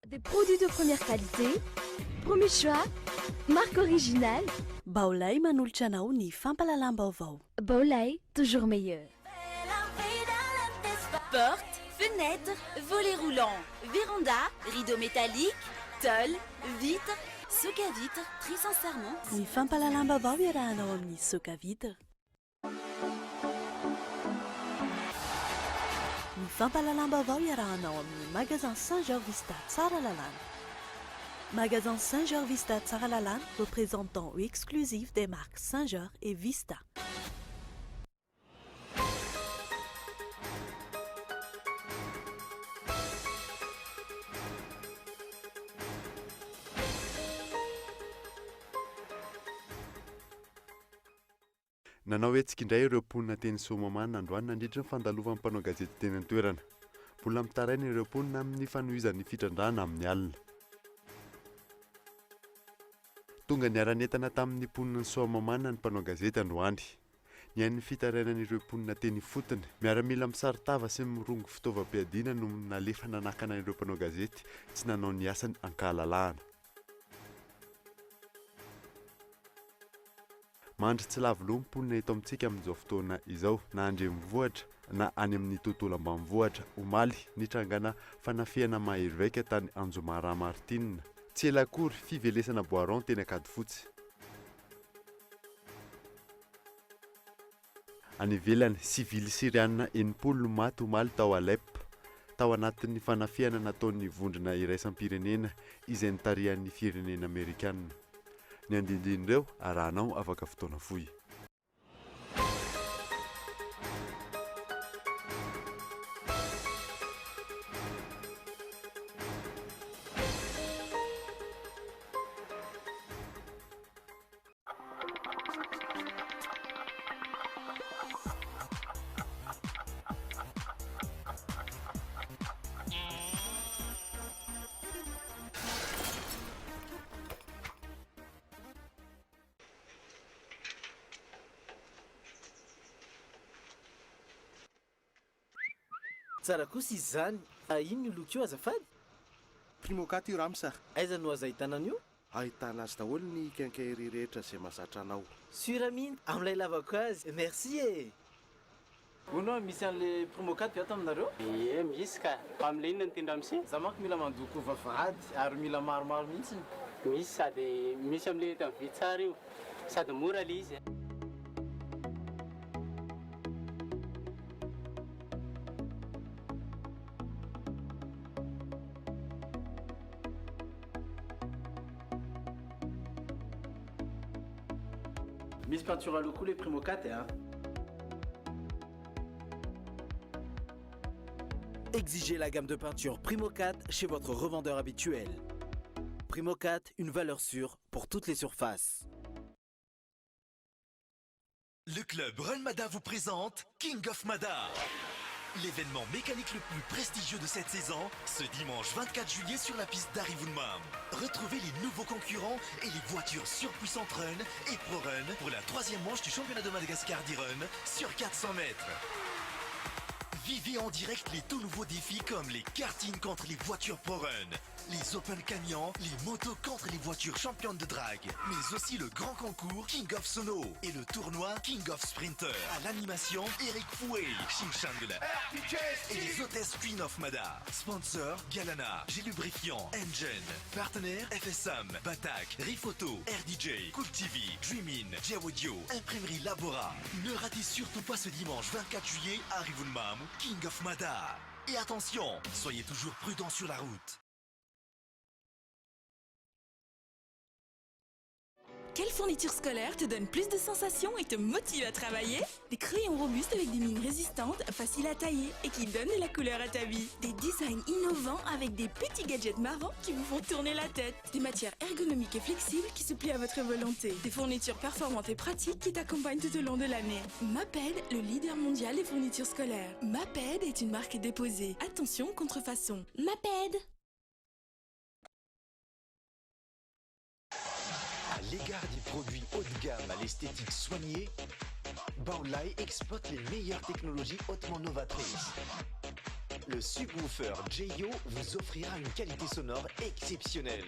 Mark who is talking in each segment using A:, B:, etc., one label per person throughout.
A: Des produits de première qualité, premier choix, marque originale.
B: Baolai manolotra anao ny fampahalalam-baovao.
A: Baolai, toujours meilleur.
C: Porte, fenêtre, volet roulant, véranda, rideau métallique, tôle, vitre, soc à vitre, très sincèrement.
B: Ny fampahalalam-baovao iarahanao amin'ny soc à vitre. Ny fampahalalam-baovao iarahanao amin'ny Magasin Saint Georges Vista Tsaralalàna. Magasin Saint Georges Vista Tsaralalàna, représentant exclusif des marques Saint Georges et Vista.
D: Nanao hetsika indray ireo mponina teny Soamahamanina androany nandritra ny fandalovan'ny mpanao gazety teny an-toerana. Mbola mitaraina ireo mponina amin'ny fanohizan'ny fitrandrahana amin'ny alina. Tonga niara-nientana tamin'ny mponin'i Soamahamanina ny mpanao gazety androany. Nihaino ny fitarainan'ireo mponina teny ifotony. Miaramila misaron-tava sy mirongo fitaovam-piadiana no nalefa nanakana ireo mpanao gazety tsy nanao ny asany an-kahalalahana. Mandry tsy lavo loha ny mponina eto amintsika amin'izao fotoana izao, na an-drenivohitra na any amin'ny tontolo ambanivohitra. Omaly, nitrangana fanafihana mahery vaika tany Anjoma Ramartine. Tsy ela akory, fivelesana bois rond teny Ankadifotsy. Any ivelany, sivily Syriana 60 no maty omaly tao Alep, tao anatin'ny fanafihana nataon'ny vondrona iraisam-pirenena izay notarihan'ny firenena Amerikana. Ny andinindin'ireo arahanao afaka fotoana fohy.
E: Tsara kosa izy izany. Inona io loko io azafady?
F: Primocat io rams a!
E: Aiza no azo ahitana an'io?
F: Ahitana azy daholo ny quincaillerie rehetra izay mahazatra anao.
E: Sur mihitsy amin'ilay lavako azy. Merci e! Hono hoa misy an'le Primocat ve ato aminareo?
G: Ie misy ka! Fa amin'le inona no tian ramose?
E: Za manko mila mandoko vavahady ary mila maromaro mihitsiny.
G: Misy sady misy amin'le eto amin'ny vy tsara io sady mora le izy.
E: Misy peinture à l'eau koa le Primocat a.
H: Exigez la gamme de peinture Primocat chez votre revendeur habituel. Primocat, une valeur sûre pour toutes les surfaces.
I: Le club Run Mada vous présente King of Mada. L'événement mécanique le plus prestigieux de cette saison, ce dimanche 24 juillet sur la piste d'Arivonimamo. Retrouvez les nouveaux concurrents et les voitures surpuissantes Run et Pro Run pour la troisième manche du championnat de Madagascar d'e-Run sur 400 mètres. Vivez en direct les tout nouveaux défis comme les kartings contre les voitures Pro Run, les Open Camions, les motos contre les voitures championnes de drague, mais aussi le grand concours King of Sono et le tournoi King of Sprinter. À l'animation, Eric Fouet, Shinshan de la et les hôtesses Queen of Mada. Sponsor, Galana, G-Lubrifiant, Engine. Partenaire, FSM, Batak, Rifoto, RDJ, Cool TV, Dreamin, J-Audio, Imprimerie Labora. Ne ratez surtout pas ce dimanche 24 juillet à Arivonimamo, King of Mada. Et attention, soyez toujours prudents sur la route.
J: Quelle fourniture scolaire te donne plus de sensations et te motive à travailler? Des crayons robustes avec des mines résistantes, faciles à tailler et qui donnent de la couleur à ta vie. Des designs innovants avec des petits gadgets marrants qui vous font tourner la tête. Des matières ergonomiques et flexibles qui se plient à votre volonté. Des fournitures performantes et pratiques qui t'accompagnent tout au long de l'année. Maped, le leader mondial des fournitures scolaires. Maped est une marque déposée. Attention, contrefaçon. Maped!
I: À l'égard des produits haut de gamme à l'esthétique soignée, Baolai exploite les meilleures technologies hautement novatrices. Le subwoofer Jeyo vous offrira une qualité sonore exceptionnelle.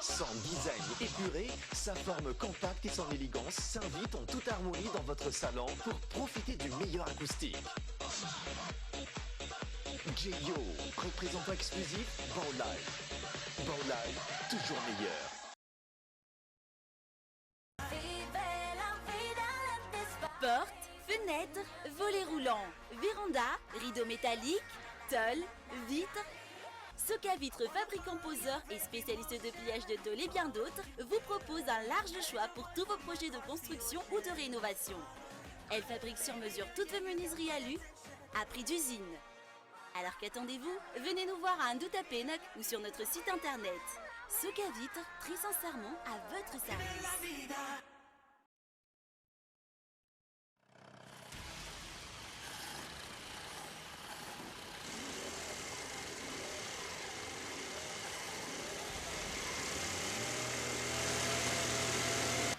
I: Son design épuré, sa forme compacte et son élégance s'invitent en toute harmonie dans votre salon pour profiter du meilleur acoustique. Jeyo, représentant exclusif Baolai. Baolai, toujours meilleur.
C: Porte, fenêtre, volet roulant, véranda, rideau métallique, tôle, vitre. Soca Vitre, fabricant poseur et spécialiste de pliage de tôle et bien d'autres, vous propose un large choix pour tous vos projets de construction ou de rénovation. Elle fabrique sur mesure toutes vos menuiseries alu à prix d'usine. Alors qu'attendez-vous Venez nous voir à Andohatapenaka ou sur notre site internet. Soca Vitre, très sincèrement à votre service.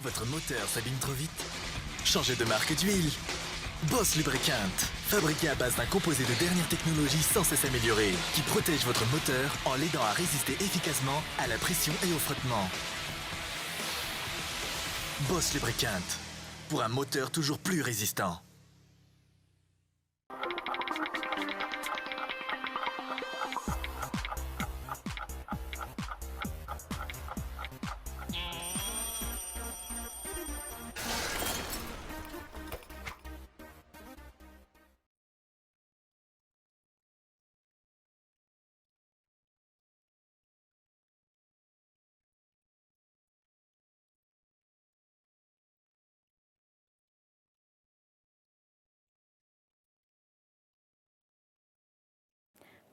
I: Votre moteur s'abîme trop vite Changez de marque d'huile Boss Lubricant, fabriqué à base d'un composé de dernière technologie sans cesse amélioré, qui protège votre moteur en l'aidant à résister efficacement à la pression et au frottement. Boss Lubricant, pour un moteur toujours plus résistant.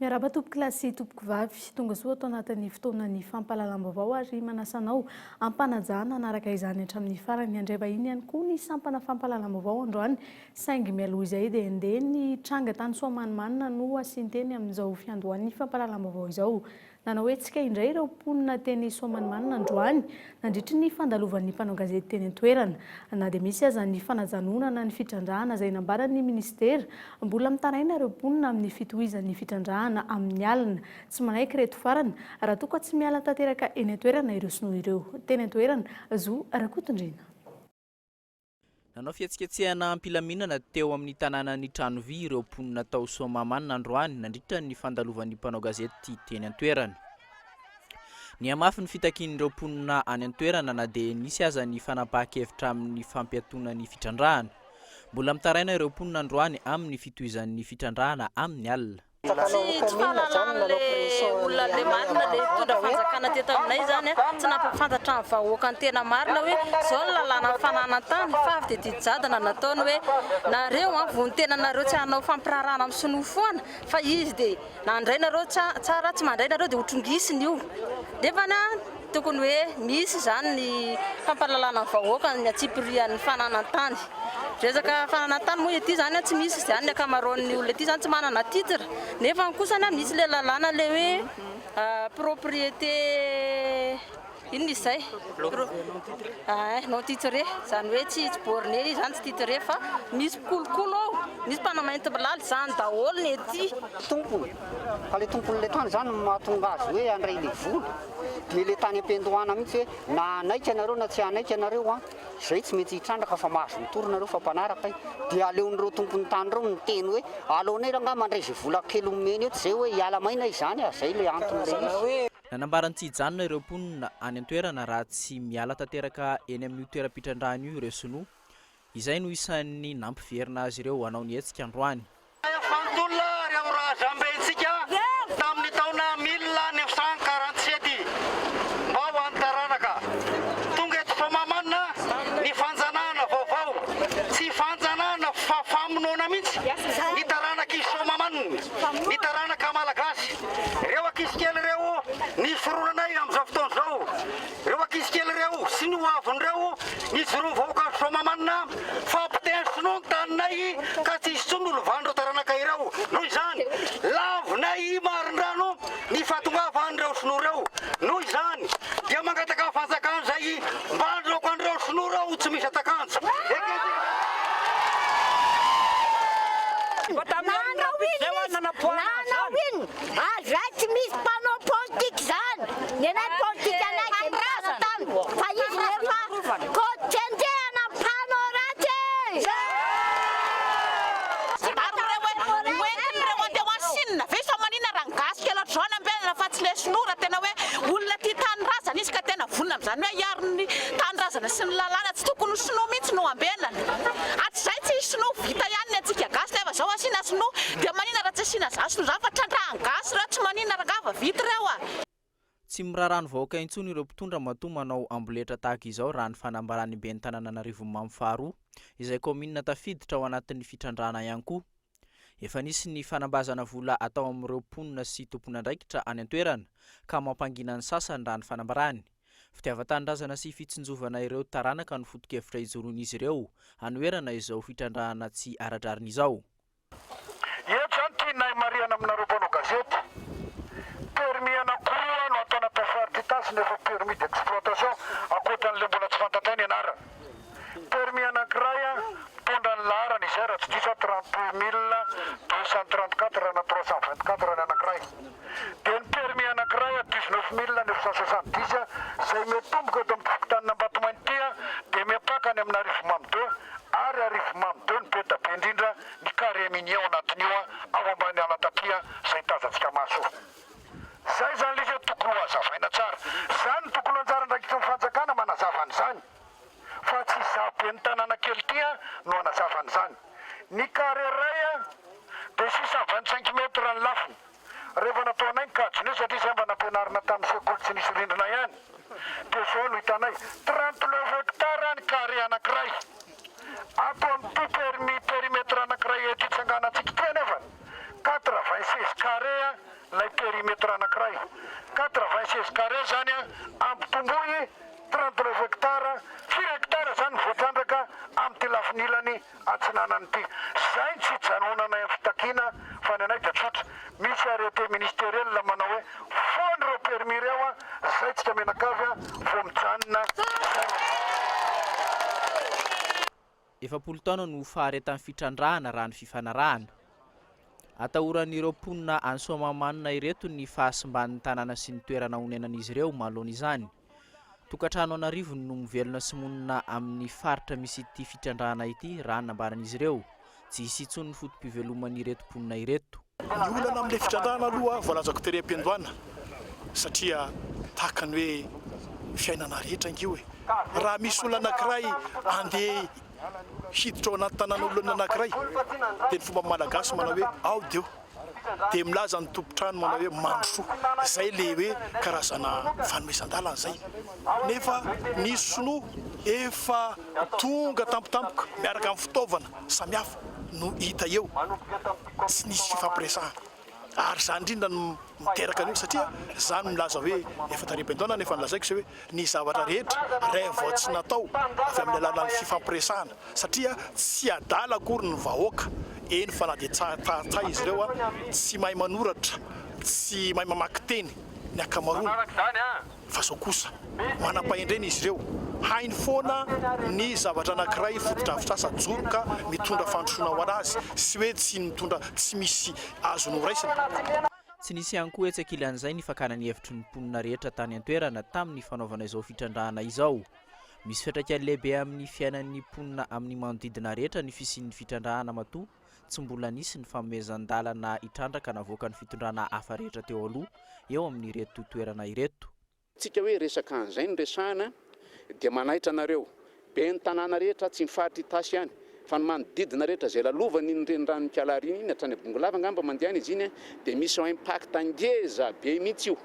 K: Miarahaba tompoko lahy sy tompoko vavy, tonga soa ato anatin'ny fotoanan'ny fampahalalam-baovao ary manasa anao am-panajana hanaraka izany hatramin'ny farany. Handray vahiny ihany koa ny sampana fampahalalam-baovao androany, saingy mialoha izay dia ndeha ny tranga tany Soamanimanina no asian-teny amin'izao fiandohan'ny fampahalalam-baovao izao. Nanao hetsika indray ireo mponina teny Soamanimanina androany, nandritry ny fandalovan'ny mpanao gazety teny an-toerana. Na dia misy aza ny fanajanonana ny fitrandrahana izay nambaran'ny minisitera, mbola mitaraina ireo mponina amin'ny fitohizan'ny fitrandrahana amin'ny alina. Tsy manaiky ireto farany raha toa ka tsy miala tanteraka eny an-toerana ireo sinoa ireo. Teny an-toerana, Zo Rakotondriana.
L: Nanao fihetsiketsehana am-pilaminana teo amin'ny tanànan'i Tranovy ireo mponina tao Soamahamanina androany nandritra ny fandalovan'ny mpanao gazety teny an-toerana. Nihamafy ny fitakian'ireo mponina any an-toerana na dia nisy aza ny fanapahan-kevitra amin'ny fampiatoana ny fitrandrahana. Mbola mitaraina ireo mponina androany amin'ny fitohizan'ny fitrandrahana amin'ny alina.
M: Tsy tsy fahalalan'le olona le marina le mpitondra fanjakana teto aminay zany a, tsy nampahafantatra ny vahoaka ny tena marina hoe zao ny lalàna ny fananan-tany fa avy dia didy jadona nataony hoe nareo an vonon-tena nareo tsy hanao fampiraharahana amin'ny sinoa foana fa izy dia nandray nareo tsara tsy mandray nareo dia hotrongisiny io nefany an tokony hoe misy izany ny fampahalalana ny vahoaka ny antsipirian'ny fananan-tany. Resaka fananan-tany moa ety izany tsy misy izany ny ankamaroan'ny olona ety izany tsy manana titre nefa kosa misy ilay lalàna ilay hoe propriété inona izy izay? Non titré, izany hoe tsy borné izy izany tsy titré fa misy mpikolokolo ao, misy mpanamainty milaly, izany daholo ny ety.
N: Tompony, fa ilay tompon'ilay tany izany no mahatonga azy hoe handray ilay vola, dia ilay tany am-piandohana mihitsy hoe na hanaiky ianareo na tsy hanaiky ianareo an, izay tsy maintsy hitrandraka fa mahazo mitory nareo fa mpanaraka e, dia aleon'ireo tompon'ny tany ireo miteny hoe aleonay rangaha mandray izay vola kely omeny eto izay hoe hiala maina izany a, izay ilay anton'ilay izy.
L: Nanambara ny tsy hijanona ireo mponina any an-toerana raha tsy miala tanteraka eny amin'io toeram-pitrandrahana io ireo sinoa. Izay no isan'ny nampiverina azy ireo hanao ny hetsika androany.
O: Fantolona ireo razambentsika tamin'ny taona 1947 mba ho an'ny taranaka. Tonga eto Soamahamanina ny fanjanahana vaovao. Tsy fanjanahana fa famonoana mihitsy ny taranak'i Soamahamanina, ny taranaka malagasy. Ireo ankizy kely ireo ny fironanay amin'izao fotoana izao. Ireo ankizy kely ireo sy ny ho avin'ireo nijoroan'ny vahoakan'i Soamahamanina fa mpiteny sinoa ny taninay ka tsy hisy intsony ho lovan'ireo taranaka ireo. Noho izany, lavinay marindrano ny fahatongavan'ireo sinoa ireo. Noho izany, dia mangataka fanjakana izay mba handroaka an'ireo sinoa ireo tsy misy atakanjo. Ekentsika.
M: Na
P: vita ireo a!
L: Tsy miraharaha ny vahoaka intsony ireo mpitondra matoa manao amboletra tahaka izao raha ny fanambaran'ny ben'ny tanànan'Arivonimamo faharoa, izay kaominina tafiditra ao anatin'ny fitrandrahana ihany koa. Efa nisy ny fanambazana vola atao amin'ireo mponina sy tompon'andraikitra any an-toerana ka mampangina ny sasany raha ny fanambarany. Fitiavan-tanindrazana sy fitsinjovana ireo taranaka no foto-kevitra ijoroan'izy ireo hanoherana izao fitrandrahana tsy ara-drariny izao.
Q: Eto izany tianay marihana aminareo mpanao gazety, permis anankiroa no atao anatin'ny faritra Itasy nefa permis d'exploitation ankoatran'ilay mbola tsy fantatray ny anarany. Permis anankiray mitondra ny laharana izay raha tsy diso aho 32234 na 324 ny anankiray. Dia ny permis anankiray 19970 izay miatomboka eto amin'ny fokontanin'Ambatomainty ity dia miampaka any amin'Arivomamy deux ary Arivomamy deux no be dia be indrindra ny carré minier ao anatin'io ao ambany ala tapia izay tazantsika maso io. Izay izany ilay izy hoe tokony ho hazavaina tsara. Izany no tokony ho anjara andraikitry ny fanjakana manazava an'izany fa tsy izaho ben'ny tanàna kely ity no hanazava an'izany. Ny carré iray dia 625 mètres ny lafiny. Rehefa nataonay ny kajin'io satria izay mba nampianarina tamin'ny sekoly tsy nisy rindrina ihany dia izao no hitanay, 39 hectares ny carré anankiray. Ato amin'ity permis périmètre anankiray eto itsanganantsika ity anefa, 96 carré ilay périmètre anankiray. 96 carré izany ampitomboy 39 hectares, firy hectares izany no voatrandraka amin'ity lafiny ilany atsinanana ity. Izay no tsy hijanonanay amin'ny fitakiana fa ny anay dia tsotra. Misy arrêté ministériel manao hoe foana ireo permis ireo an, zay tsika mianakavy an vao mijanona izay.
L: 40 taona no faharetan'ny fitrandrahana raha ny fifanarahana. Atahoran'ireo mponina any Soamahamanina ireto ny fahasimban'ny tanàna sy ny toerana honenan'izy ireo manoloana izany. Tokantrano an'arivony no mivelona sy monina amin'ny faritra misy ity fitrandrahana ity raha ny nambaran'izy ireo. Tsy hisy intsony ny foto-piveloman'ireto mponina ireto.
R: Ny olana amin'ilay fitrandrahana aloha voalazako tery am-piandohana satria tahaka ny hoe fiainana rehetra ange io e! Raha misy olona anankiray andeha hiditra ao anaty tanàn'olona anankiray dia ny fomba malagasy manao hoe ao dia eo. dia milaza ny tompon-trano manao hoe mandrosoa, izay le hoe karazana fanomezan-dalana izay, nefa ny sinoa efa tonga tampotampoka miaraka amin'ny fitaovana samihafa no hita eo, tsy nisy fifampiresahana, ary izany indrindra no miteraka an'io satria za no milaza hoe efa tany am-piandohana nefa nolazaiko izay hoe ny zavatra rehetra raha vao tsy natao avy amin'ny alalan'ny fifampiresahana satria tsy adala akory ny vahoaka eny fa na dia tsatsahy izy ireo tsy mahay manoratra tsy mahay mamaky teny ny ankamaroany fa zao kosa manam-pahendrena izy ireo hainy foana ny zavatra anankiray fotodrafitrasa ajoro ka mitondra fandrosoana ho anazy sy hoe tsy mitondra tsy misy azony ho raisina.
L: Tsy nisy ihany koa etsy ankilan'izay ny fakana ny hevitry ny mponina rehetra tany an-toerana tamin'ny fanaovana izao fitrandrahana izao. Misy fiantraikany lehibe amin'ny fiainan'ny mponina amin'ny manodidina rehetra ny fisian'ny fitrandrahana matoa tsy mbola nisy ny fanomezan-dalana hitrandraka navoakan'ny fitondrana hafa rehetra teo aloha eo amin'ireto toerana ireto.
S: Tsika hoe resaka an'izay no resahana dia manaitra anareo. Be ny tanàna rehetra, tsy ny faritra Itasy ihany, fa ny manodidina rehetra izay lalovany iny reniranon'i Kialary iny, hatrany Bongolava angamba mandeha any izy iny, dia misy impact ngeza be mihitsy io.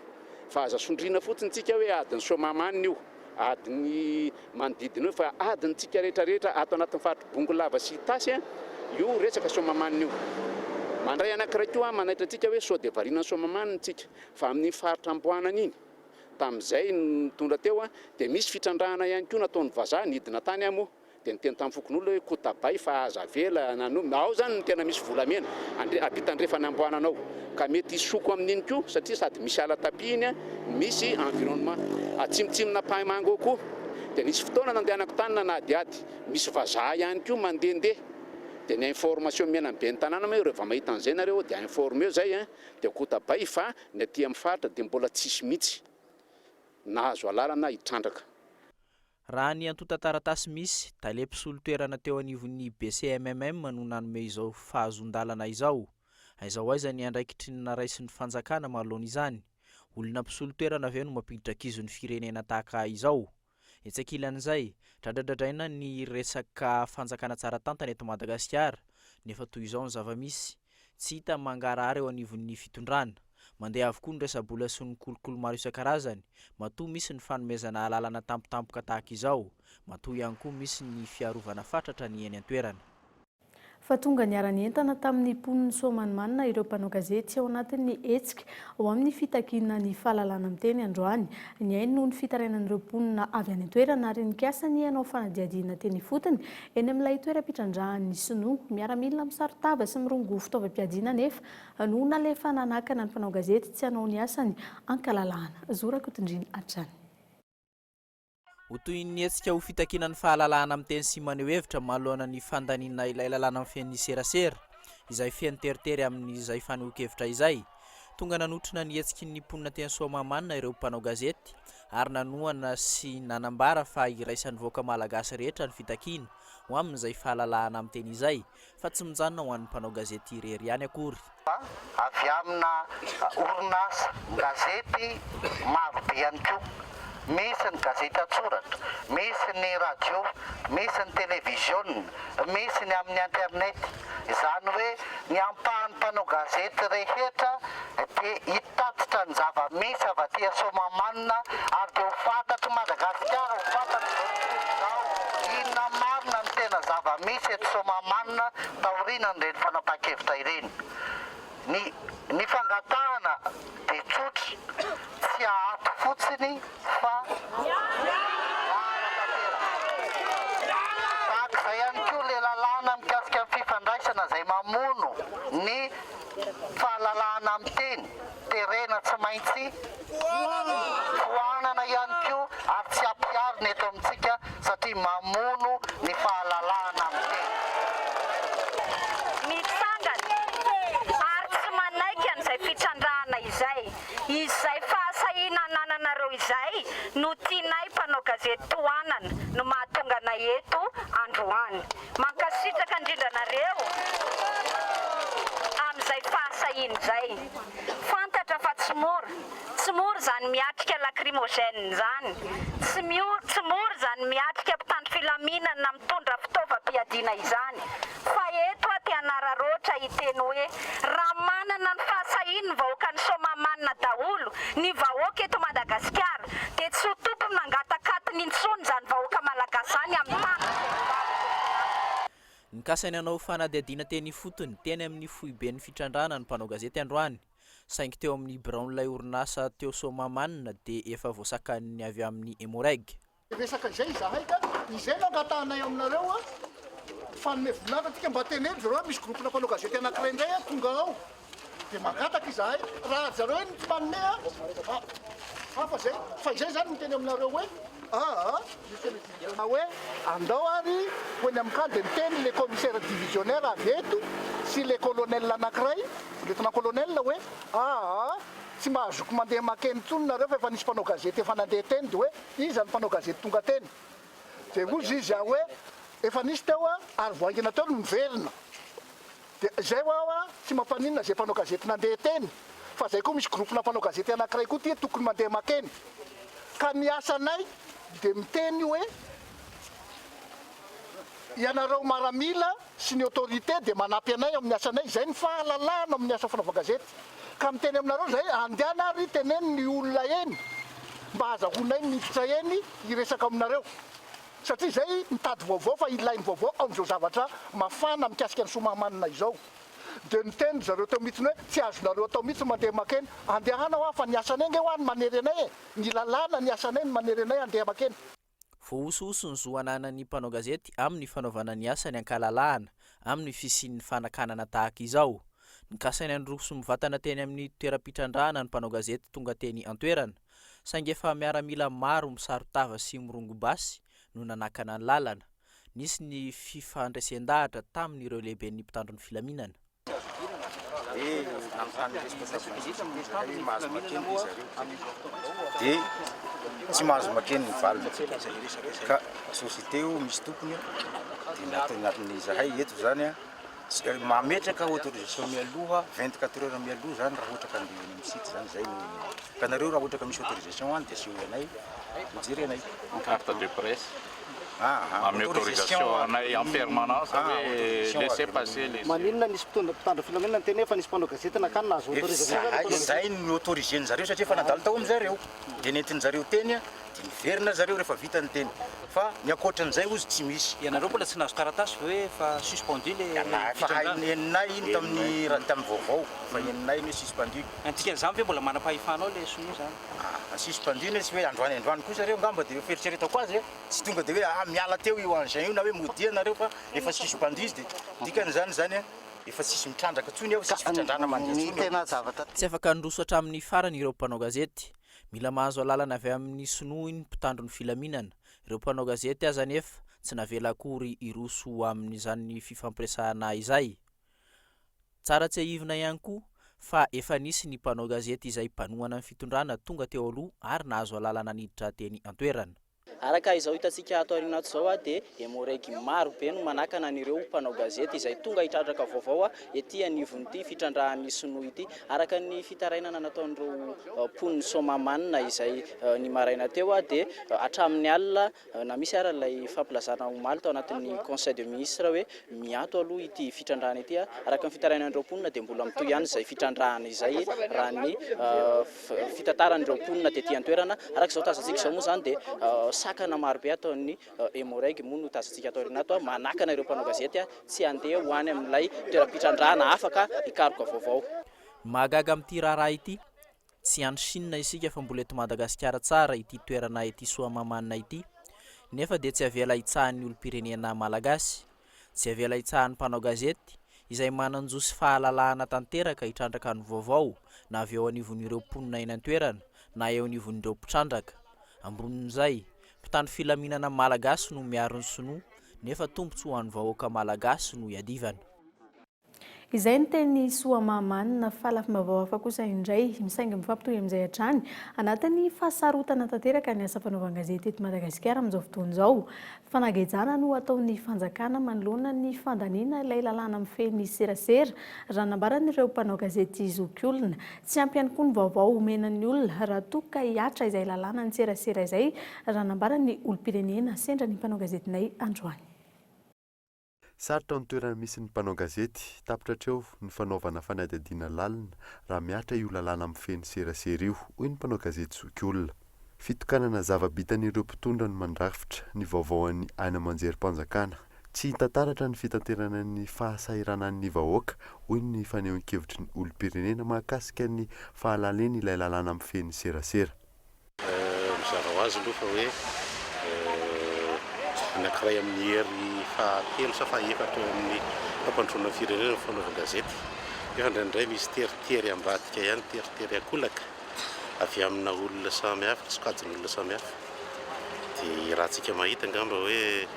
S: Fa aza sondriana fotsiny tsika hoe adin'i Soamahamanina io. Adiny manodidina eo fa adiny tsika rehetra rehetra ato anatin'ny faritry Bongolava sy Itasy a, io resaka Soamahamanina io. Mandray anankiray koa aho manaitra antsika hoe sao dia variana any Soamahamanina tsika fa amin'iny faritra Amboanana iny, tamin'izay nitondra teo a, dia misy fitrandrahana ihany koa nataon'ny vazaha, nidina tany aho moa. Dia niteny tamin'ny fokonolona hoe kotabay fa aza avela hanao, ao izany no tena misy volamena, andre, ampitandrefana amboanana ao, ka mety hisoko amin'iny koa satria sady misy ala tapis iny, misy environnement. Atsimotsimon'Ampahimango ao koa, dia nisy fotoana nandehanako tany nanadihady, misy vazaha ihany koa mandehandeha, dia ny information omena ny ben'ny tanàna moa hoe rehefa mahita an'izay nareo dia informeo izay an, dia kotabay fa ny aty amin'ny faritra dia mbola tsisy mihitsy nahazo alalana hitrandraka.
L: Raha ny antontan-taratasy misy, tale mpisolo toerana teo anivon'ny BCMMM no nanome izao fahazoan-dalana izao. Aiza ho aiza ny andraikitry ny naraisin'ny fanjakana manoloana izany? Olona mpisolo toerana ve no mampiditra kizo ny firenena tahaka izao? Etsy ankilan'izay, dradradradraina ny resaka fanjakana tsara tantana eto Madagasikara, nefa toy izao ny zava-misy. Tsy hita mangarahara eo anivon'ny fitondrana. Mandeha avokoa ny resa-bola sy ny kolikoly maro isan-karazany, matoa misy ny fanomezana alalana tampotampoka tahaka izao, matoa ihany koa misy ny fiarovana fatratra ny eny an-toerana.
K: Fa tonga niara-nientana tamin'ny mponin'i Soamanomanina ireo mpanao gazety ao anatin'ny hetsika ho amin'ny fitakiana ny fahalalana miteny androany. Nihaino ny fitarainan'ireo mponina avy any an-toerana ary nikasa ny hanao fanadihadiana teny ifotony eny amin'ilay toeram-pitrandrahan'ny sinoa. Miaramila misaron-tava sy mirongo fitaovam-piadiana anefa no nalefa nanakana ny mpanao gazety tsy hanao ny asany ankalalahana. Zo Rakotondriana hatrany.
L: Ho tohin'ny hetsika ho fitakiana ny fahalalahana miteny sy maneho hevitra manoloana ny fandaniana ilay lalàna mifehy ny serasera, izay feno teritery amin'izay fanehoan-kevitra izay. Tonga nanotrona ny hetsiky ny mponina teny Soamahamanina ireo mpanao gazety ary nanohana sy nanambara fa iraisan'ny vahoaka malagasy rehetra ny fitakiana ho amin'izay fahalalahana miteny izay fa tsy mijanona ho an'ny mpanao gazety irery ihany akory.
O: Avy amina orinasa gazety marobe ihany koa. Misy ny gazety an-tsoratra, misy ny radio, misy ny televiziona, misy ny amin'ny internet. Izany hoe ny ampahan'ny mpanao gazety rehetra dia hitatitra ny zava-misy avy aty Soamahamanina ary dia ho fantatr'i Madagasikara, ho fantatr'izao tontolo izao inona marina no tena zava-misy eto Soamahamanina taorianan'ireny fanapahan-kevitra ireny. Ny ny fangatahana dia tsotra, tsy ahato fotsiny fa miala tanteraka. Tahaka izay ihany koa ilay lalàna mikasika ny fifandraisana izay mamono ny fahalalahana miteny, terena tsy maintsy foanana ihany koa ary tsy ampiharina eto amintsika satria mamono ny fahalalahana miteny.
M: Mitsangana ary tsy manaiky an'izay fitrandrahana izay. Izay fahasahiana anananareo izay no tianay mpanao gazety tohanana no mahatonga anay eto androany. Mankasitraka indrindra anareo amin'izay fahasahiana izay. Fantatra fa tsy mora, tsy mora izany miatrika lacrymogène izany, tsy tsy mora izany miatrika mpitandro filaminana mitondra fitaovam-piadiana izany. Fa eto aho te hanararaotra hiteny hoe raha manana ny fahasahiany ny vahoakan'i Soamahamanina daholo ny vahoaka eto Madagasikara dia tsy ho tompony mangatak'atiny intsony izany vahoaka malagasy izany amin'ny tany izay novaly tompon'antony.
L: Nikasa ny hanao fanadihadiana teny ifotony teny amin'ny foiben'ny fitrandrahana ny mpanao gazety androany, saingy teo amin'ny biraon'ilay orinasa teo Soamahamanina dia efa voasakan'ny avy amin'ny Emmo-Reg.
R: Resaka izay izahay ka izay no angatahanay aminareo a, fanome voninahitra antsika mba teneno zareo hoe misy groupe-na mpanao gazety anankiray indray a tonga ao dia mangataka izahay raha zareo hoe tsy manome a, hafa izay fa izay izany miteny aminareo hoe aa hoe andao ary ho eny amin'ny camp dia niteny le commissaire divisionnaire avy eto sy le colonel anankiray lieutenant colonel hoe aa tsy mahazoko mandeha makeny intsony nareo fa efa nisy mpanao gazety efa nandeha teny dia hoe Iza no mpanao gazety tonga teny? Dia hozy izy aho hoe efa nisy teo ary vao haingana teo no niverina. Dia izay ho aho tsy mampaninona izay mpanao gazety nandeha teny fa izay koa misy groupe-na mpanao gazety anankiray koa ity tokony mandeha makeny. Ka ny asanay dia miteny hoe ianareo maramila sy ny autorité dia manampy anay amin'ny asanay, izay ny fahalalahana amin'ny asa fanaovan-gazety. Ka miteny aminareo izahay, andehana ary teneno ny olona eny mba hazahoanay miditra eny hiresaka aminareo. Satria izay mitady vaovao fa ilainy vaovao amin'izao zavatra mafana mikasika ny Soamahamanina izao. Dia niteny ry zareo teo mihitsiny hoe tsy azonareo atao mihitsy ny mandeha makeny. Andehana hoa fa ny asanay ange hoa ny manery anay e! Ny lalàna ny asanay no manery anay handeha makeny.
L: Voahosohoso ny zo ananan'ny mpanao gazety amin'ny fanaovana ny asany an-kalalahana amin'ny fisian'ny fanakanana tahaka izao. Nikasaina niroso mivantana teny amin'ny toeram-pitrandrahana ny mpanao gazety tonga teny an-toerana, saingy efa miaramila maro misaron-tava sy mirongo basy no nanakana ny lalana. Nisy ny fifandresen-dahatra tamin'ireo lehiben'ny mpitandro ny filaminana.
P: Dia nanontany responsable société zahay hoe mahazo makeny ve zareo? Dia tsy mahazo makeny ny valiny. Ka société io misy tompony dia natin'ny zahay eto zany an, mametraka autorisation mialoha 24 heures mialoha zany raha ohatra ka andeha eny amin'ny site zany zay no ka nareo raha ohatra ka misy autorisation any dia asehoy anay hojerenay.
S: Carte de presse.
T: Manome autorisation anay en permanence hoe laissez passer les.
O: Maninona nisy mpitondra mpitandro filaminana niteny hoe efa nisy mpanao gazety nakany nahazo autorisation zany mpanao gazety?
P: Izay no autorisé-ny zareo satria efa nandalo tao amin'zareo dia nentin zareo teny dia niverina zareo rehefa vita ny teny fa ny ankoatran'izay ozy tsy misy.
E: Ianareo mbola tsy nahazo taratasy ve hoe efa suspendu le
P: Efa
E: fitrandrahana?
P: henonay iny tamin'ny tamin'ny vaovao efa henonay iny hoe suspendu.
E: Ny dikan'izany ve mbola manam-pahefana ao le sinoa zany?
P: Ah, suspendu anie tsy hoe androany androany kosa reo angamba dia fieritreretako azy e, tsy tonga dia hoe ah miala teo io engin io na hoe modia nareo fa efa suspendu izy dia dikan'izany izany a efa tsisy mitrandraka intsony ao, tsisy fitrandrahana mandeha intsony ao.
L: Tsy afaka niroso hatramin'ny farany ireo mpanao gazety. Mila mahazo alalana avy amin'ny sinoa ny mpitandro ny filaminana. Ireo mpanao gazety aza anefa tsy navela akory hiroso ho amin'izany fifampiresahana izay. Tsara tsiahivina ihany koa fa efa nisy ny mpanao gazety izay mpanohana ny fitondrana tonga teo aloha ary nahazo alalana niditra teny an-toerana.
E: Araka izao hitantsika ato aoriana ato izao dia Emmo-Reg maro be no manakana an'ireo mpanao gazety izay tonga hitrandraka vaovao ety anivon'ity fitrandrahan'ny sinoa ity. Araka ny fitarainana nataon'ireo mponin'i Soamahamanina izay ny maraina teo dia hatramin'ny alina Na misy ara ilay fampilazana omaly tao anatin'ny Conseil de Ministres hoe miato aloha ity fitrandrahana ity, araka ny fitarainan'ireo mponina dia mbola mitohy ihany izay fitrandrahana izay raha ny fitantaran'ireo mponina tety an-toerana. Araka izao tazantsika izao moa izany dia sakana marobe ataon'ny Emmo-Reg moa no tazantsika ato aoriana ato manakana ireo mpanao gazety tsy handeha ho any amin'ilay toeram-pitrandrahana afaka hikaroka vaovao.
L: Mahagaga amin'ity raharaha ity, Tsy any Chine isika fa mbola eto Madagasikara tsara ity toerana ety Soamahamanina ity nefa dia tsy avela hitsahan'ny olom-pirenena malagasy, tsy avela hitsahan'ny mpanao gazety izay manan-jo sy fahalalahana tanteraka hitrandraka ny vaovao na avy eo anivon'ireo mponina eny an-toerana na eo anivon'ireo mpitrandraka. Ambonin'izay, mpitandro filaminana malagasy no miaro ny sinoa nefa tombontsoa ho an'ny vahoaka malagasy no iadivana.
K: Izay ny teny Soamahamanina fa lafim-baovao hafa kosa indray, misaingy mifampitohy amin'izay hatrany, anatin'ny fahasarotana tanteraka ny asa fanaovan-gazety eto Madagasikara amin'izao fotoana izao. Fanagejana no ataon'ny fanjakana manoloana ny fandaniana ilay lalàna mifehy ny serasera, raha nambaran'ireo mpanao gazety zokiolona. Tsy ampy ihany koa ny vaovao omena ny olona raha toa ka hihatra izay lalàna ny serasera izay, raha nambaran'ny olom-pirenena sendra ny mpanao gazetinay androany.
D: Sarotra ny toerana misy ny mpanao gazety, tapitra hatreo ny fanaovana fanadihadiana lalina raha mihatra io lalàna mifehy ny serasera io, hoy ny mpanao gazety zokiolona. Fitokanana zava-bitan'ireo mpitondra ny mandrafitra ny vaovao an'ny haino aman-jerim-panjakana. Tsy hita taratra ny fitanterana ny fahasahiranan'ny vahoaka, hoy ny fanehoan-kevitry ny olom-pirenena mahakasika ny fahalaleny ilay lalàna mifehy ny serasera.
F: Mazava ho azy aloha fa hoe anankiray amin'ny hery fahatelo sa fahefatra eo amin'ny fampandrosoana ny firenena ny fanaovan-gazety. Nefa indraindray misy teritery ambadika ihany, teritery ankolaka avy amina olona samihafa, sokajin'olona samihafa. Dia iarahantsika mahita angamba hoe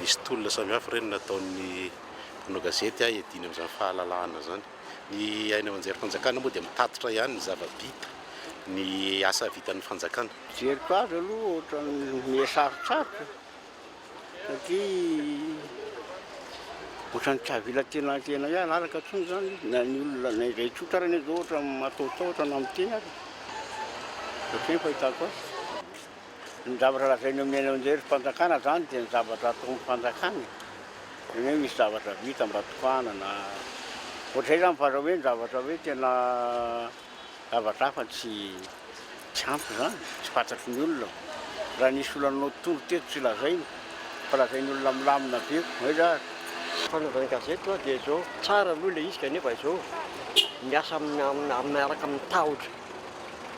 F: misy tolona samihafa ireny nataon'ny mpanao gazety hiadiana amin'izany fahalalahana izany. Ny haino aman-jerim-panjakana moa dia mitatitra ihany ny zava-bita, ny asa vitan'ny fanjakana.
U: Fijeriko azy aloha ohatran'ny miha sarotsarotra satria ohatran'ny tsy avela tena tena hoe hanaraka intsony izany izy na ny olona na izay tsotra ary anie izao ohatran'ny matahotahotra na miteny aza. Ohatran'izay ny fahitako azy. Ny zavatra lazainy amin'ny haino aman-jerim-panjakana izany dia ny zavatra ataon'ny fanjakana e. Izany hoe misy zavatra vita mba tokanana. Ohatr'izay izany fa raha hoe ny zavatra hoe tena zavatra hafa tsy tsy ampy izany, tsy fantatry ny olona. Raha nisy olona nanao tour teto tsy lazainy fa lazain'ny olona milamina be. Aiza ary?
V: Fanaovana gazety hoa dia izao, tsara aloha ilay izy kanefa izao miasa amin'ny miaraka amin'ny tahotra.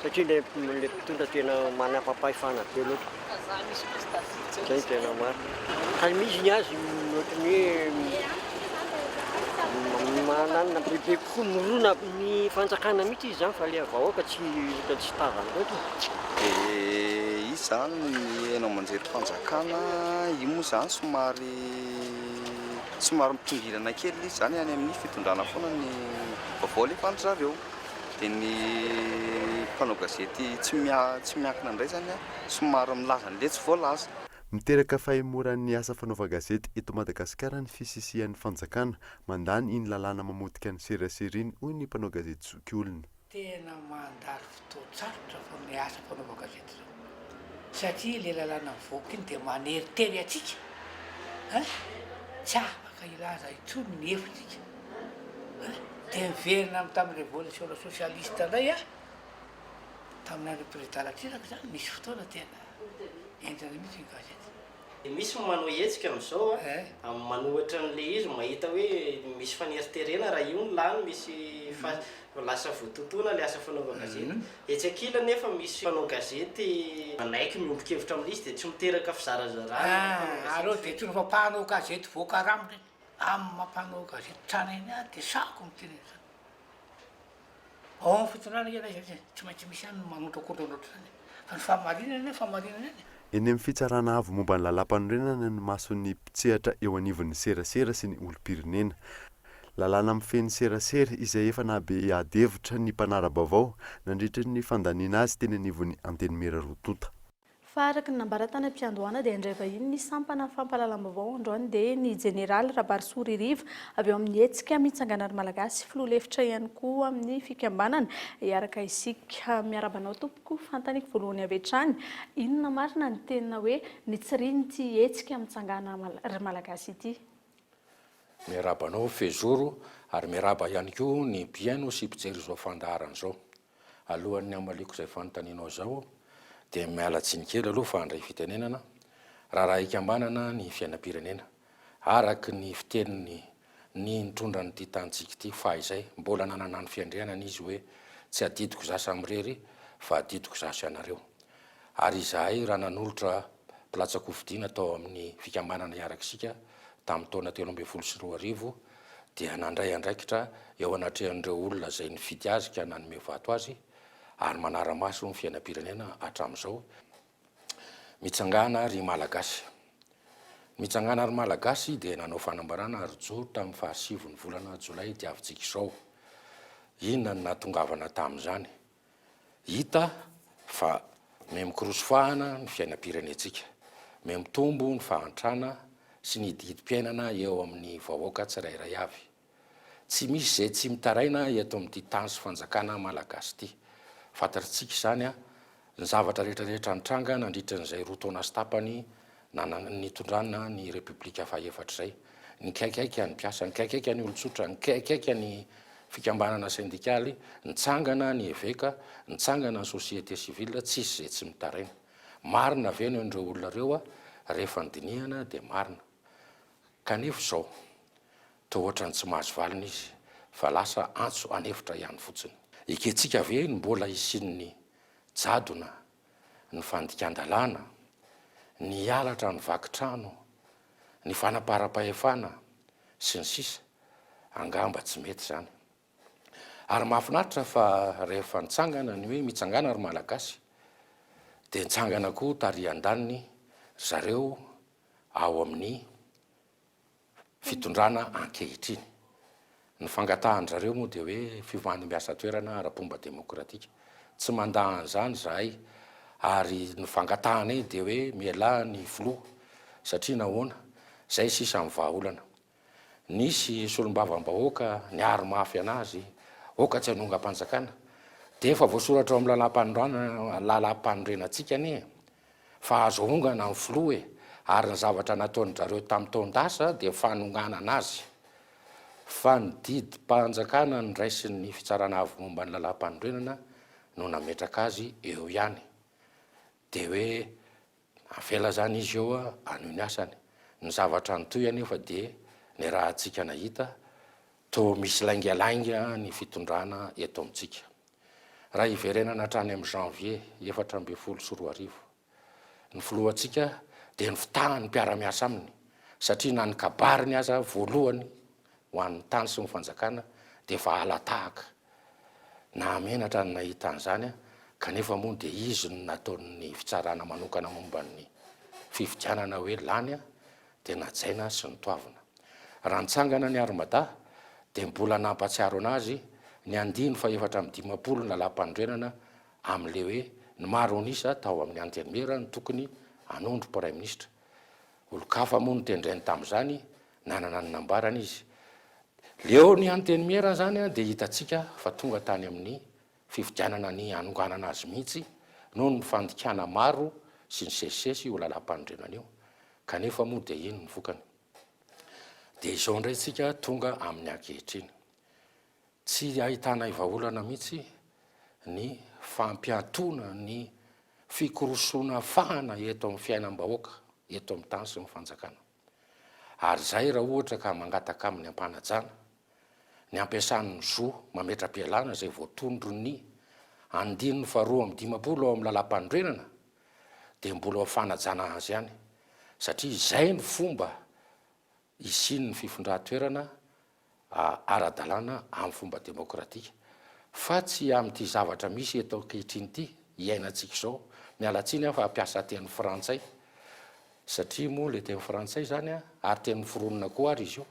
V: Satria ilay mpitondra tena manapapahefana be loatra. Zay no tena marina. Ka misy ny azy ohatran'ny hoe manana bebe kokoa mirona amin'ny fanjakana mihitsy izy zany fa ilay vahoaka tsy ohatran'ny tsy tazany loatra.
W: Dia izy izany ny haino aman-jerim-panjakana io moa izany somary somary mitongilana kely izy izany any amin'ny fitondrana foana ny vaovao alefan'dry zareo. Dia ny mpanao gazety tsy tsy miankina indray izany somary milaza an'ilay tsy voalaza.
D: Miteraka fahemoran'ny asa fanaovan-gazety eto Madagasikara ny fisisihan'ny fanjakana mandany iny lalàna mamotika ny serasera iny, hoy ny mpanao gazety zokiolona.
X: Tena mandalo fotoan-tsarotra fa ny asa fanaovan-gazety izao satria ilay lalàna mivoaka iny dia maneritery antsika. Hein? Tsy afaka hilaza intsony ny hevitsika. Hein? Dia miverina amin'ny tamin'ny révolution socialiste indray an, tamin'ny andron'ny président Ratsiraka izany, nisy fotoana tena henjana mihitsy ny gazety.
E: Misy ny manao hetsika amin'izao a, manohitra an'ilay izy, mahita hoe misy faneriterena raha io no lany, misy fa lasa voatontona ilay asa fanaovan-gazety. Etsy ankilany nefa misy mpanao gazety manaiky miombon-kevitra amin'ilay izy dia tsy miteraka fizarazarana ny mpanao gazety.
X: Aleo dia tokony fa mpanao gazety voakarama ireny, amin'ny maha mpanao gazety tranainy ahy dia sahiko miteny an'izany. Ao amin'ny fitondrana ange ilay izy tsy maintsy misy ihany ny manotrakotrana ohatr'izany e! Fa ny fahamarinana anie fahamarinana ihany e!
D: Eny amin'ny Fitsarana avo momba ny lalàmpanorenana ny mason'ny mpisehatra eo anivon'ny serasera sy ny olom-pirenena. Lalàna mifehy ny serasera izay efa nahabe ady hevitra ny mpanara-baovao nandritra ny fandaniana azy teny anivon'ny Antenimiera roa tonta.
K: Fa araka ny nambara tany am-piandohana dia handray vahiny ny sampana fampahalalam-baovao androany dia ny Jeneraly Rabarisoa Ririva avy ao amin'ny hetsika Mitsangana ry Malagasy, filoha lefitra ihany koa amin'ny fikambanana Hiaraka Isika. Miarahaba anao tompoko, fanontaniako voalohany avy hatrany, inona marina ny tena hoe nitsirian'ity hetsika Mitsangana ry Malagasy ity?
A: Miarahaba anao Fehizoro ary miarahaba ihany koa ny mpihaino sy mpijery izao fandaharana izao. Alohan'ny hamaliako izay fanontanianao izao dia miala tsiny kely aloha fa handray fitenenana, raharaha ikambanana ny fiainam-pirenena, araka ny fiteniny ny nitondra an'ity tanintsika ity fahizay, mbola nanana ny fiandrianana izy hoe tsy adidiko za samirery fa adidiko za sy ianareo. Ary izahay raha nanolotra mpilatsa-kofidina tao amin'ny fikambanana Hiaraka Isika tamin'ny taona 2013 dia nandray andraikitra eo anatrehan'ireo olona izay nifidy azy ka nanome vato azy ary manara-maso ny fiainam-pirenena hatramin'izao. Mitsangàna ry Malagasy. Mitsangàna ry Malagasy dia nanao fanambarana ary joro tamin'ny fahasivin'ny volana jolay diavintsika izao. Inona no nahatongavana tamin'izany? Hita fa miha-mikorosy fahana ny fiainam-pirenentsika. Miha-mitombo ny fahantrana sy ny hidihidim-piainana eo amin'ny vahoaka tsirairay avy. Tsy misy izay tsy mitaraina eto amin'ity tany sy fanjakana malagasy ity. Fantatrtsika izany ny zavatra rehetra rehetra nitranga nandritra an'izay roa taona sy tapany nitondrana ny Repoblika fahefatra izay. Nikaikaika ny mpiasa, nikaikaika ny olon-tsotra, nikaikaika ny fikambanana sendikaly, nitsangana ny eveka, nitsangana ny société civile, tsisy izay tsy mitaraina. Marina ve ny an'ireo olona ireo? Rehefa nodinihana dia marina. Kanefa izao, toa ohatran'ny tsy mahazo valiny izy fa lasa antso an'efitra ihany fotsiny. Ekentsika ve ny mbola hisian'ny jadona ny fandikan-dalàna, ny halatra ny vaky trano, ny fanaparam-pahefana, sy ny sisa Angamba tsy mety izany. Ary mahafinaritra fa rehefa nitsangana ny hoe mitsangàna ry Malagasy dia nitsangana koa tary andaniny ry zareo ao amin'ny fitondrana ankehitriny. Ny fangatahan-dry zareo moa dia hoe fifandimbiasan toerana ara-pomba demokratika. Tsy mandà an'izany izahay ary ny fangatahanay dia hoe mialà ny filoha satria nahoana? Izay sisa ny vahaolana. Nisy solombavambahoaka niaro mafy an'azy, aoka tsy hanongam-panjakana. Dia efa voasoratra ao amin'ny lalàmpanorenana lalàmpanorenantsika anie Fa azo ahongana ny filoha e! Ary ny zavatra nataon-dRareo tamin'ny taon-dasa dia fanonganana azy. Fa ny didim-panjakana noraisin'ny Fitsarana Avo momba ny Lalàmpanorenana no nametraka azy eo ihany. Dia hoe avela izany izy eo hanohy ny asany. Ny zavatra nitohy anefa dia niarahantsika nahita, toa misy laingalainga ny fitondrana eto amintsika. Raha hiverenana hatrany amin'ny janvier 2014, ny filohantsika dia nifitahan'ny mpiara-miasa aminy satria na ny kabariny aza voalohany ho an'ny tany sy ny fanjakana dia efa hala-tahaka. Nahamenatra ny nahita an'izany kanefa moa dia izy no nataon'ny fitsarana manokana momba ny fifidianana hoe lany dia najaina sy notoavina. Raha nitsangana ny Armada dia mbola nampatsiaro anazy ny andiny faha-54 ny lalàmpanorenana amin'ilay hoe ny maro an'isa tao amin'ny Antenimiera no tokony hanondro Praiminisitra. Olon-kafa moa no tendreny tamin'izany, nanana ny nambarany izy. Leo ny Antenimiera izany dia hitantsika fa tonga tany amin'ny fifidianana ny hanonganana azy mihitsy noho ny fandikana maro sy nisesisesy io lalàmpanorenana io. Kanefa moa dia ino ny vokany? Dia izao indray tsika tonga amin'ny ankehitriny. Tsy ahitanay vahaolana mihitsy ny fampiantoana ny fikorosoana fahana eto amin'ny fiainam-bahoaka eto amin'ny tany sy ny fanjakana. Ary izahay raha ohatra ka mangataka aminy am-panajana ny hampiasany ny zo mametra-pialana izay voatondron'ny andininy faharoa 52 ao amin'ny lalàmpanorenana dia mbola ho fanajana azy ihany satria izay no fomba hisian'ny fifindran-toerana ara-dalàna amin'ny fomba demokratika fa tsy amin'ity zavatra misy eto ankehitriny ity iainantsika izao. Miala tsiny aho fa hampiasa teny frantsay satria moa ilay teny frantsay izany ary teny noforonina koa ary izy io.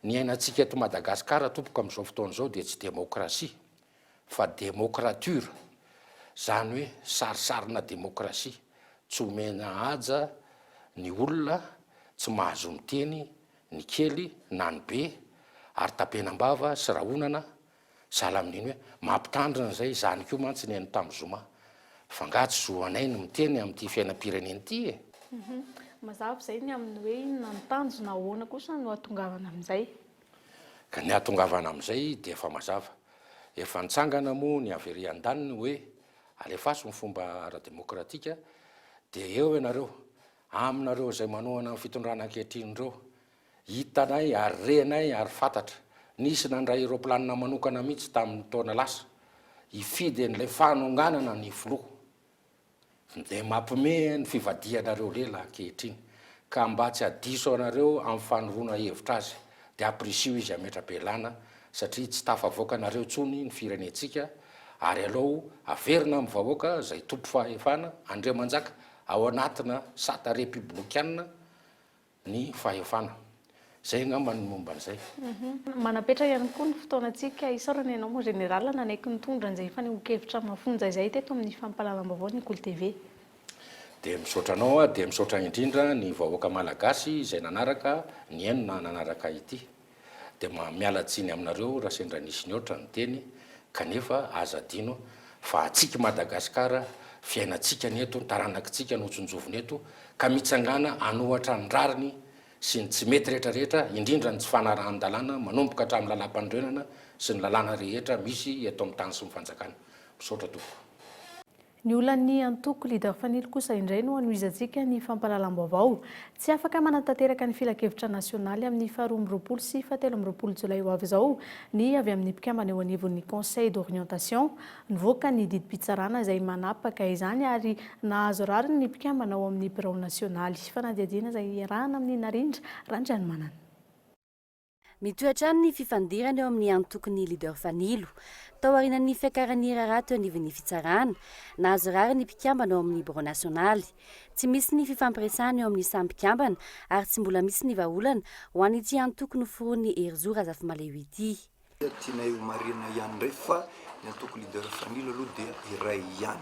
A: Ny iainantsika eto Madagasikara tompoko amin'izao fotoana izao dia tsy demokrasia fa demokrature, izany hoe sarisarina demokrasia, tsy omena haja ny olona, tsy mahazo miteny ny kely na ny be ary tapenam-bava sy rahonana, sahala amin'iny hoe mampitandrina izay, izany koa mantsy ny an'ny tamin'ny zoma, fa angaha tsy zo anay ny miteny amin'ity fiainam-pirenena ity e?
K: Mazava izay ny amin'ny hoe inona ny tanjona, ahoana kosa no hahatongavana amin'izay?
A: Ka ny hahatongavana amin'izay dia efa mazava. Efa nitsangana moa ny avy ery andaniny hoe alefaso ny fomba ara-demokratika dia eo ianareo, aminareo izay manohana ny fitondrana ankehitriny ireo. Hitanay ary renay ary fantatra. Nisy nandray aeroplanina manokana mihitsy tamin'ny taona lasa hifidy an'ilay fanonganana ny filoha. Dia mampime ny fivadihanareo lela ankehitriny ka mba tsy hadiso anareo amin'ny fanoroana hevitra azy dia ampirisiho izy hametra-pialana satria tsy tafavoaka anareo intsony ny firenentsika ary alao averina amin'ny vahoaka izay tompo-fahefana Andriamanjaka ao anatina sata repiblikanina ny fahefana. Izay angamba ny momba an'izay.
K: Manapetra ihany koa ny fotoanantsika. Isaorana ianao mon Général nanaiky nitondra an'izay fanehoan-kevitra mafonja izay teto amin'ny fampahalalam-baovao ny Kolo TV.
A: Dia misaotra anao aho, dia misaotra indrindra ny vahoaka Malagasy izay nanaraka, nihaino na nanaraka ity. Dia miala tsiny aminareo raha sendra nisy nihoatra ny teny kanefa aza adino fa antsika Madagascar fiainantsika ny eto, ny taranakitsika no tsinjovina eto ka mitsangàna hanohatra ny rariny sy ny tsy mety rehetra rehetra indrindra ny tsy fanarahan-dalàna manomboka hatramin'ny lalàmpanorenana sy ny lalàna rehetra misy eto amin'ny tany sy ny fanjakana. Misaotra tompoko.
K: Ny olan'ny antoko Leader Fanilo kosa indray no hanohizantsika ny fampahalalam-baovao. Tsy afaka manatanteraka ny filankevitra nasionaly amin'ny faharoa 22 sy fahatelo 22 jolay ho avy izao ny avy amin'ny mpikambana eo anivon'ny Conseil d'orientation. Nivoaka ny didim-pitsarana izay manapaka izany ary nahazo rariny ny mpikambana ao amin'ny birao nasionaly. Fanadihadiana izay iarahana amin'i Narindra Randrianomanana.
C: Mitohy hatrany ny fifandirana eo amin'ny antokon'ny Leader Fanilo. Tao aorianan'ny fiakaran'ny raharaha teo anivon'ny fitsarana, nahazo rariny ny mpikambana ao amin'ny birao nasionaly. Tsy misy ny fifampiresahana eo amin'ny samy mpikambana ary tsy mbola misy ny vahaolana ho an'ity antoko noforonin'i Herizo Razafimaleo ity.
B: Tianay ho marihina ihany indray fa ny antoko Leader Fanilo aloha dia iray ihany.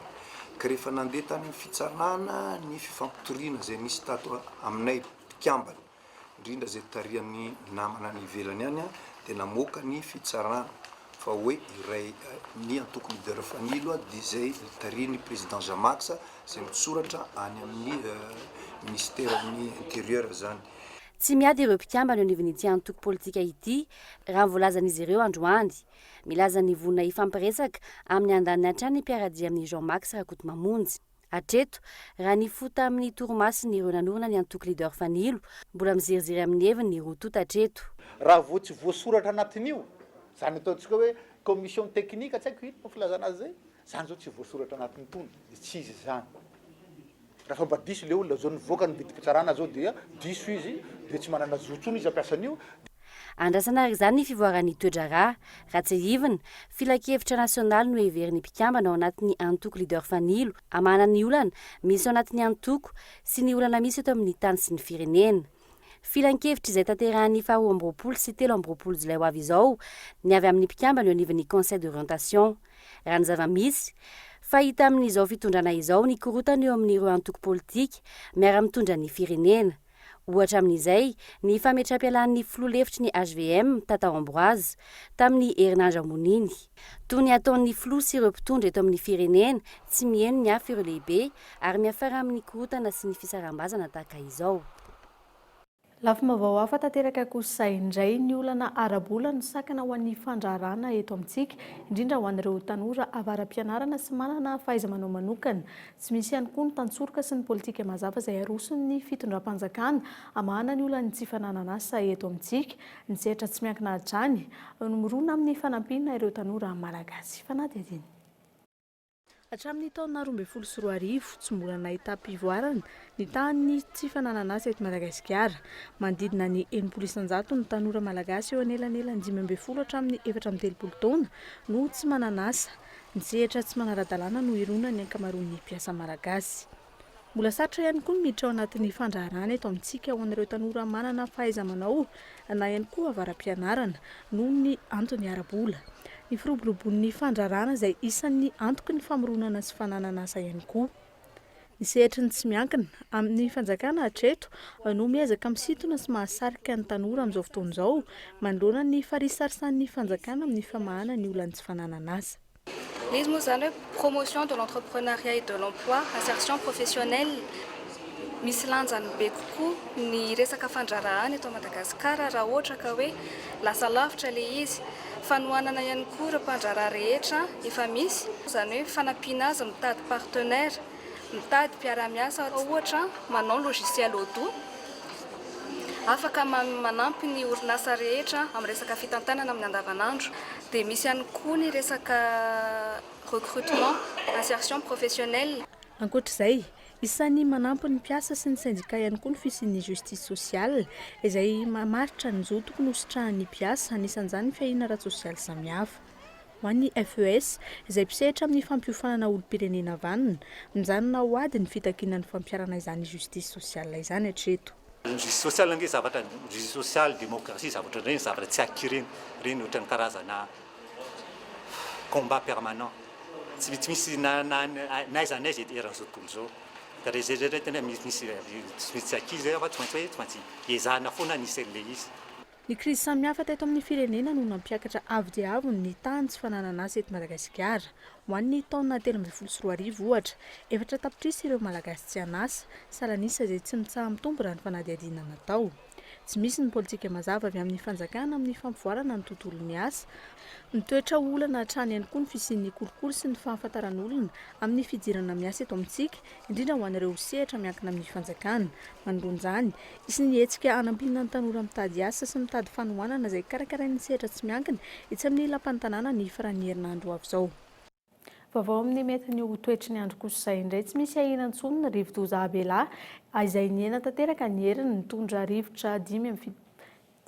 B: Ka rehefa nandeha tany amin'ny fitsarana ny fifampitoriana izay nisy tato aminay mpikambana, indrindra izay tarihan'ny namana any ivelany any dia namoaka ny fitsarana fa hoe iray ny antoko leader fanilo dia izay tarihin'ny président Jean Max izay mitsoratra any amin'ny ministeran'ny intérieur izany.
C: Tsy miady ireo mpikambana eo anivon'ity antoko politika ity raha ny voalazan'izy ireo androany. Milaza ny vonona hifampiresaka amin'ny andaniny hatrany ny mpiara-dia amin'i Jean Max Rakotomamonjy. Hatreto, raha nifoha tamin'ny torimasony ireo nanorina ny antoko Leader Fanilo, mbola miziriziry amin'ny heviny ny roa tonta hatreto.
G: Raha vao tsy voasoratra anatin'io, izany ataontsika hoe commission technique, tsy haiko inona filazana azy izay, izany izao tsy voasoratra anatin'itony dia tsy izy izany. Raha fa mba diso ilay olona, izao nivoaka ny didim-pitsarana izao dia diso izy, dia tsy manana zo intsony izy hampiasa an'io.
C: Andrasana araka izany ny fivoaran'ny toe-draharaha. Raha tsiahivina, filankevitra nasionaly no heverin'ny mpikambana ao anatin'ny antoko Leader Fanilo hamahana ny olana misy ao anatin'ny antoko sy ny olana misy eto amin'ny tany sy ny firenena. Filankevitra izay tanterahan'ny faha 22 sy 23 jolay ho avy izao ny avy amin'ny mpikambana eo anivon'ny Conseil d'orientation. Raha ny zava-misy, fahita amin'izao fitondrana izao ny korontana eo amin'ireo antoko politika miara-mitondra ny firenena. Ohatra amin'izay, ny fametraham-pialan'ny filoha lefitry ny hvm, Tata Ambroise, tamin'ny herinandro ambony iny. Toy ny ataon'ny filoha sy ireo mpitondra eto amin'ny firenena, tsy miheno ny hafa ireo lehibe ary miafara amin'ny korontana sy ny fisaraham-bazana tahaka izao.
K: Lafim-baovao hafa tanteraka kosa indray ny olana ara-bola no sakana ho an'ny fandraharahana eto amintsika, indrindra ho an'ireo tanora avara-pianarana sy manana fahaiza-manao manokana. Tsy misy ihany koa ny tantsoroka sy ny politika mazava izay aroson'ny fitondram-panjakana hamahana ny olan'ny tsy fananan'asa eto amintsika. Ny sehatra tsy miankina hatrany no mirona amin'ny fanampiana ireo tanora malagasy. Fanadihadiana. Hatramin'ny taona 2012, tsy mbola nahitam-pivoarana ny tahan'ny tsy fananan'asa eto Madagasikara. Manodidina ny 60% ny tanora malagasy eo anelanelan'ny 15 hatramin'ny 34 taona no tsy manan'asa. Ny sehatra tsy manara-dalàna no ironan'ny ankamaroan'ny mpiasa malagasy. Mbola sarotra ihany koa ny miditra ao anatin'ny fandraharahana eto amintsika ho an'ireo tanora manana fahaiza-manao na ihany koa avara-pianarana noho ny antony ara-bola. Ny firoborobon'ny fandraharahana izay isan'ny antoky ny famoronana sy fananana asa ihany koa. Ny sehatry ny tsy miankina amin'ny fanjakana hatreto no miezaka misintona sy mahasarika ny tanora amin'izao fotoana izao manoloana ny farisarisan'ny fanjakana amin'ny famahana ny olan'ny tsy fananana asa.
H: Ilay izy moa izany hoe promotion de l'entrepreneuriat et de l'emploi, insertion professionnelle. Misy lanjany be kokoa ny resaka fandraharahana eto Madagasikara raha ohatra ka hoe lasa lavitra ilay izy. Fanohanana ihany koa ireo mpandraharaha rehetra efa misy, izany hoe fanampiana azy mitady partenaire, mitady mpiara-miasa ohatra manao logiciel Odoo, afaka manampy ny orinasa rehetra amin'ny resaka fitantanana amin'ny andavanandro. Dia misy ihany koa ny resaka recrutement, insertion professionnelle.
K: Ankoatra izay, isan'ny manampy ny mpiasa sy ny sendika ihany koa ny fisian'ny justice sociale izay mamaritra ny zo tokony hositrahan'ny mpiasa, anisan'izany ny fiahiana ara-tsosialy samihafa. Ho an'ny FES, izay mpisehatra amin'ny fampiofanana olom-pirenena vanona, mijanona ho ady ny fitakiana ny fampiharana izany justice sociale izany hatreto.
I: Ny justice sociale ange zavatra, justice sociale, démocratie, zavatra ireny zavatra tsy acquis ireny, ireny ohatran'ny karazana combat permanent, tsy tsy misy na na n'aiza n'aiza eran'izao tontolo izao, ka raha izay indray tena misy misy tsy misy acquis zay fa tsy maintsy hoe tsy maintsy ezahana foana ny hisy an'ilay izy.
K: Ny krizy samihafa teto amin'ny firenena no nampiakatra avo dia avo ny tahan'ny tsy fananan'asa eto Madagasikara. Ho an'ny taona 2013 ohatra, efatra tapitrisa ireo Malagasy tsy an'asa, salan'isa izay tsy mitsaha-mitombo raha ny fanadihadiana natao. Tsy misy ny politika mazava avy amin'ny fanjakana amin'ny fampivoarana ny tontolon'ny asa. Mitoetra ho olana hatrany ihany koa ny fisian'ny kolikoly sy ny fahafantaran'olona amin'ny fidirana miasa eto amintsika, indrindra ho an'ireo sehatra miankina amin'ny fanjakana. Manoloana izany, hisy ny hetsika hanampiana ny tanora mitady asa sy mitady fanohanana izay karakarain'ny sehatra tsy miankina etsy amin'ny Lapan'ny tanàna ny faran'ny herinandro ho avy izao. Vaovao amin'ny mety ny ho toetry ny andro kosa izay indray. Tsy misy ahiana intsony ny rivodoza Abela izay nihena tanteraka ny heriny nitondra rivotra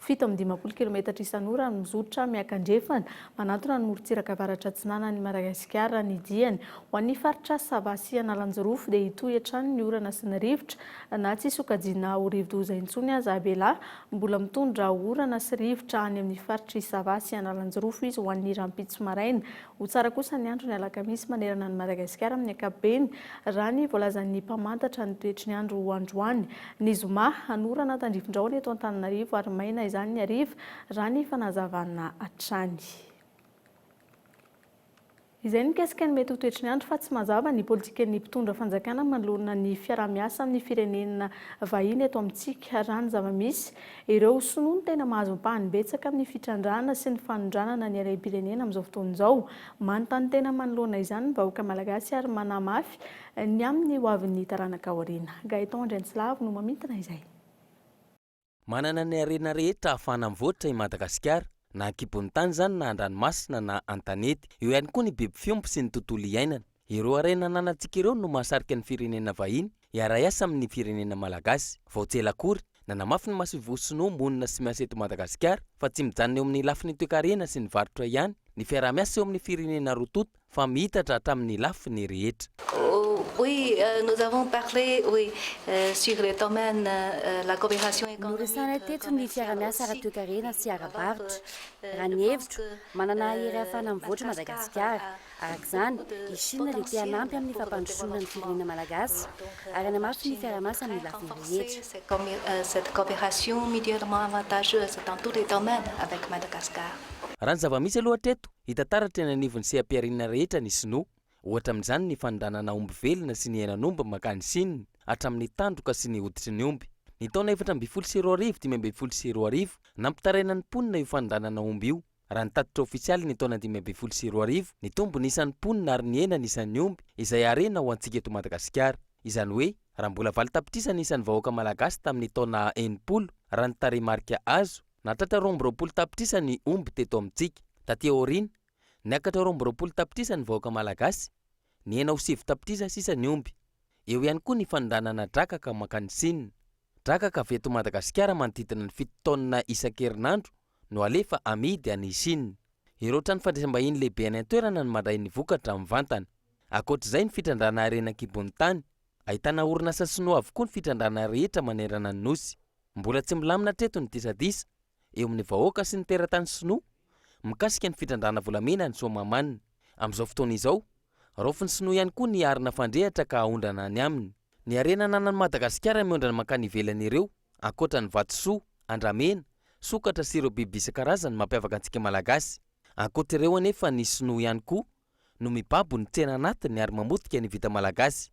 K: 57 kilometatra isan'ora ary mizotra miakandrefana manantona ny morontsiraka avaratra atsinanan'i Madagasikara ny diany. Ho an'ny faritra Sava sy Analanjirofo dia hitohy hatrany ny orana sy ny rivotra na tsy sokajiana ho rivodoza intsony aza Abela. Mbola mitondra orana sy rivotra any amin'ny faritr'i Sava sy Analanjirofo izy ho an'ny rahampitso maraina. Ho tsara kosa ny andro ny alakamisy manerana an'i Madagasikara amin'ny ankapobeny, raha ny voalazan'ny mpamantatra ny toetry ny andro androany. Ny zoma, hanorana tandrifin-drahona eto Antananarivo ary maina izany ny hariva, raha ny fanazavana hatrany. Izay ny mikasika ny mety ho toetry ny andro fa tsy mazava ny politikan'ny mpitondra fanjakana manoloana ny fiaraha-miasa amin'ny firenena vahiny eto amintsika. Raha ny zava-misy, Ireo sinoa no tena mahazo ampahany betsaka amin'ny fitrandrahana sy ny fanondranana ny harem-pirenena amin'izao fotoana izao. Manontany tena manoloana izany ny vahoaka malagasy ary manahy mafy ny amin'ny hoavin'ny taranaka aoriana. Gaëtan Andriantsilavo no mamintina izay.
J: Manana ny harena rehetra ahafahana mivoatra i Madagasikara, na an-kibon'ny tany izany na an-dranomasina na an-tanety. Eo ihany koa ny biby fiompy sy ny tontolo iainana. Ireo harena ananantsika ireo no mahasarika ny firenena vahiny hiara-hiasa amin'ny firenena malagasy. Vao tsy ela akory, nanamafy ny masoivoho sinoa monina sy miasa eto Madagasikara fa tsy mijanona eo amin'ny lafiny toekarena sy ny varotra ihany ny fiaraha-miasa eo amin'ny firenena roa tonta fa miitatra hatramin'ny lafiny rehetra.
N: Oui, nous avons parlé, oui, sur les domaines, la coopération économique.
Y: Noresahanay teto ny fiaraha-miasa ara-toekarena sy ara-barotra. Raha ny hevitro, manana hery ahafahana mivoatra Madagasikara. Araka izany, i Chine dia te hanampy amin'ny fampandrosoana ny firenena malagasy ary hanamafy ny fiaraha-miasa amin'ny lafiny rehetra.
N: Cette coopération mutuellement avantageuse dans tous les domaines avec Madagascar.
J: Raha ny zava-misy aloha hatreto, hita taratra eny anivon'ny seha-pihariana rehetra ny Sinoa. Ohatra amin'izany ny fanondranana omby velona sy ny henan'omby mankany Chine, hatramin'ny tandroka sy ny hoditry ny omby. Ny taona 2014, 2015, nampitaraina ny mponina io fanondranana omby io. Raha ny tatitra ofisialy ny taona 2015, nitombo ny isan'ny mponina ary nihena ny isan'ny omby, izay harena ho antsika eto Madagasikara. Izany hoe, raha mbola 8 tapitrisa ny isan'ny vahoaka malagasy tamin'ny taona 60, raha ny tarehimarika azo, nahatratra 22 tapitrisa ny omby teto amintsika. Taty aoriana, niakatra 22 tapitrisa ny vahoaka malagasy, nihena ho 9 tapitrisa sisa ny omby. Eo ihany koa ny fanondranana drakaka mankany Sina. Drakaka avy eto Madagasikara manodidina ny 7 taonina isan-kerinandro no alefa amidy any Chine. Ireo trano fandraisam-bahiny lehibe any an-toerana no mandray ny vokatra mivantana. Ankoatra izay ny fitrandrahana harena an-kibon'ny tany. Ahitana orinasa sinoa avokoa ny fitrandrahana rehetra manerana ny Nosy. Mbola tsy milamina hatreto ny disadisa eo amin'ny vahoaka sy ny teratany sinoa mikasika ny fitrandrahana volamena any Soamahamanina. Amin'izao fotoana izao, raofin'ny sinoa ihany koa ny arina fandrehatra ka aondrana any aminy. Ny harena ananan'i Madagasikara miondrana mankany ivelany ireo, ankoatra ny vatosoa, andramena, sokatra sy ireo biby isan-karazany mampiavaka antsika Malagasy. Ankoatra ireo anefa ny sinoa ihany koa no mibabo ny tsena anatiny ary mamotika ny vita malagasy,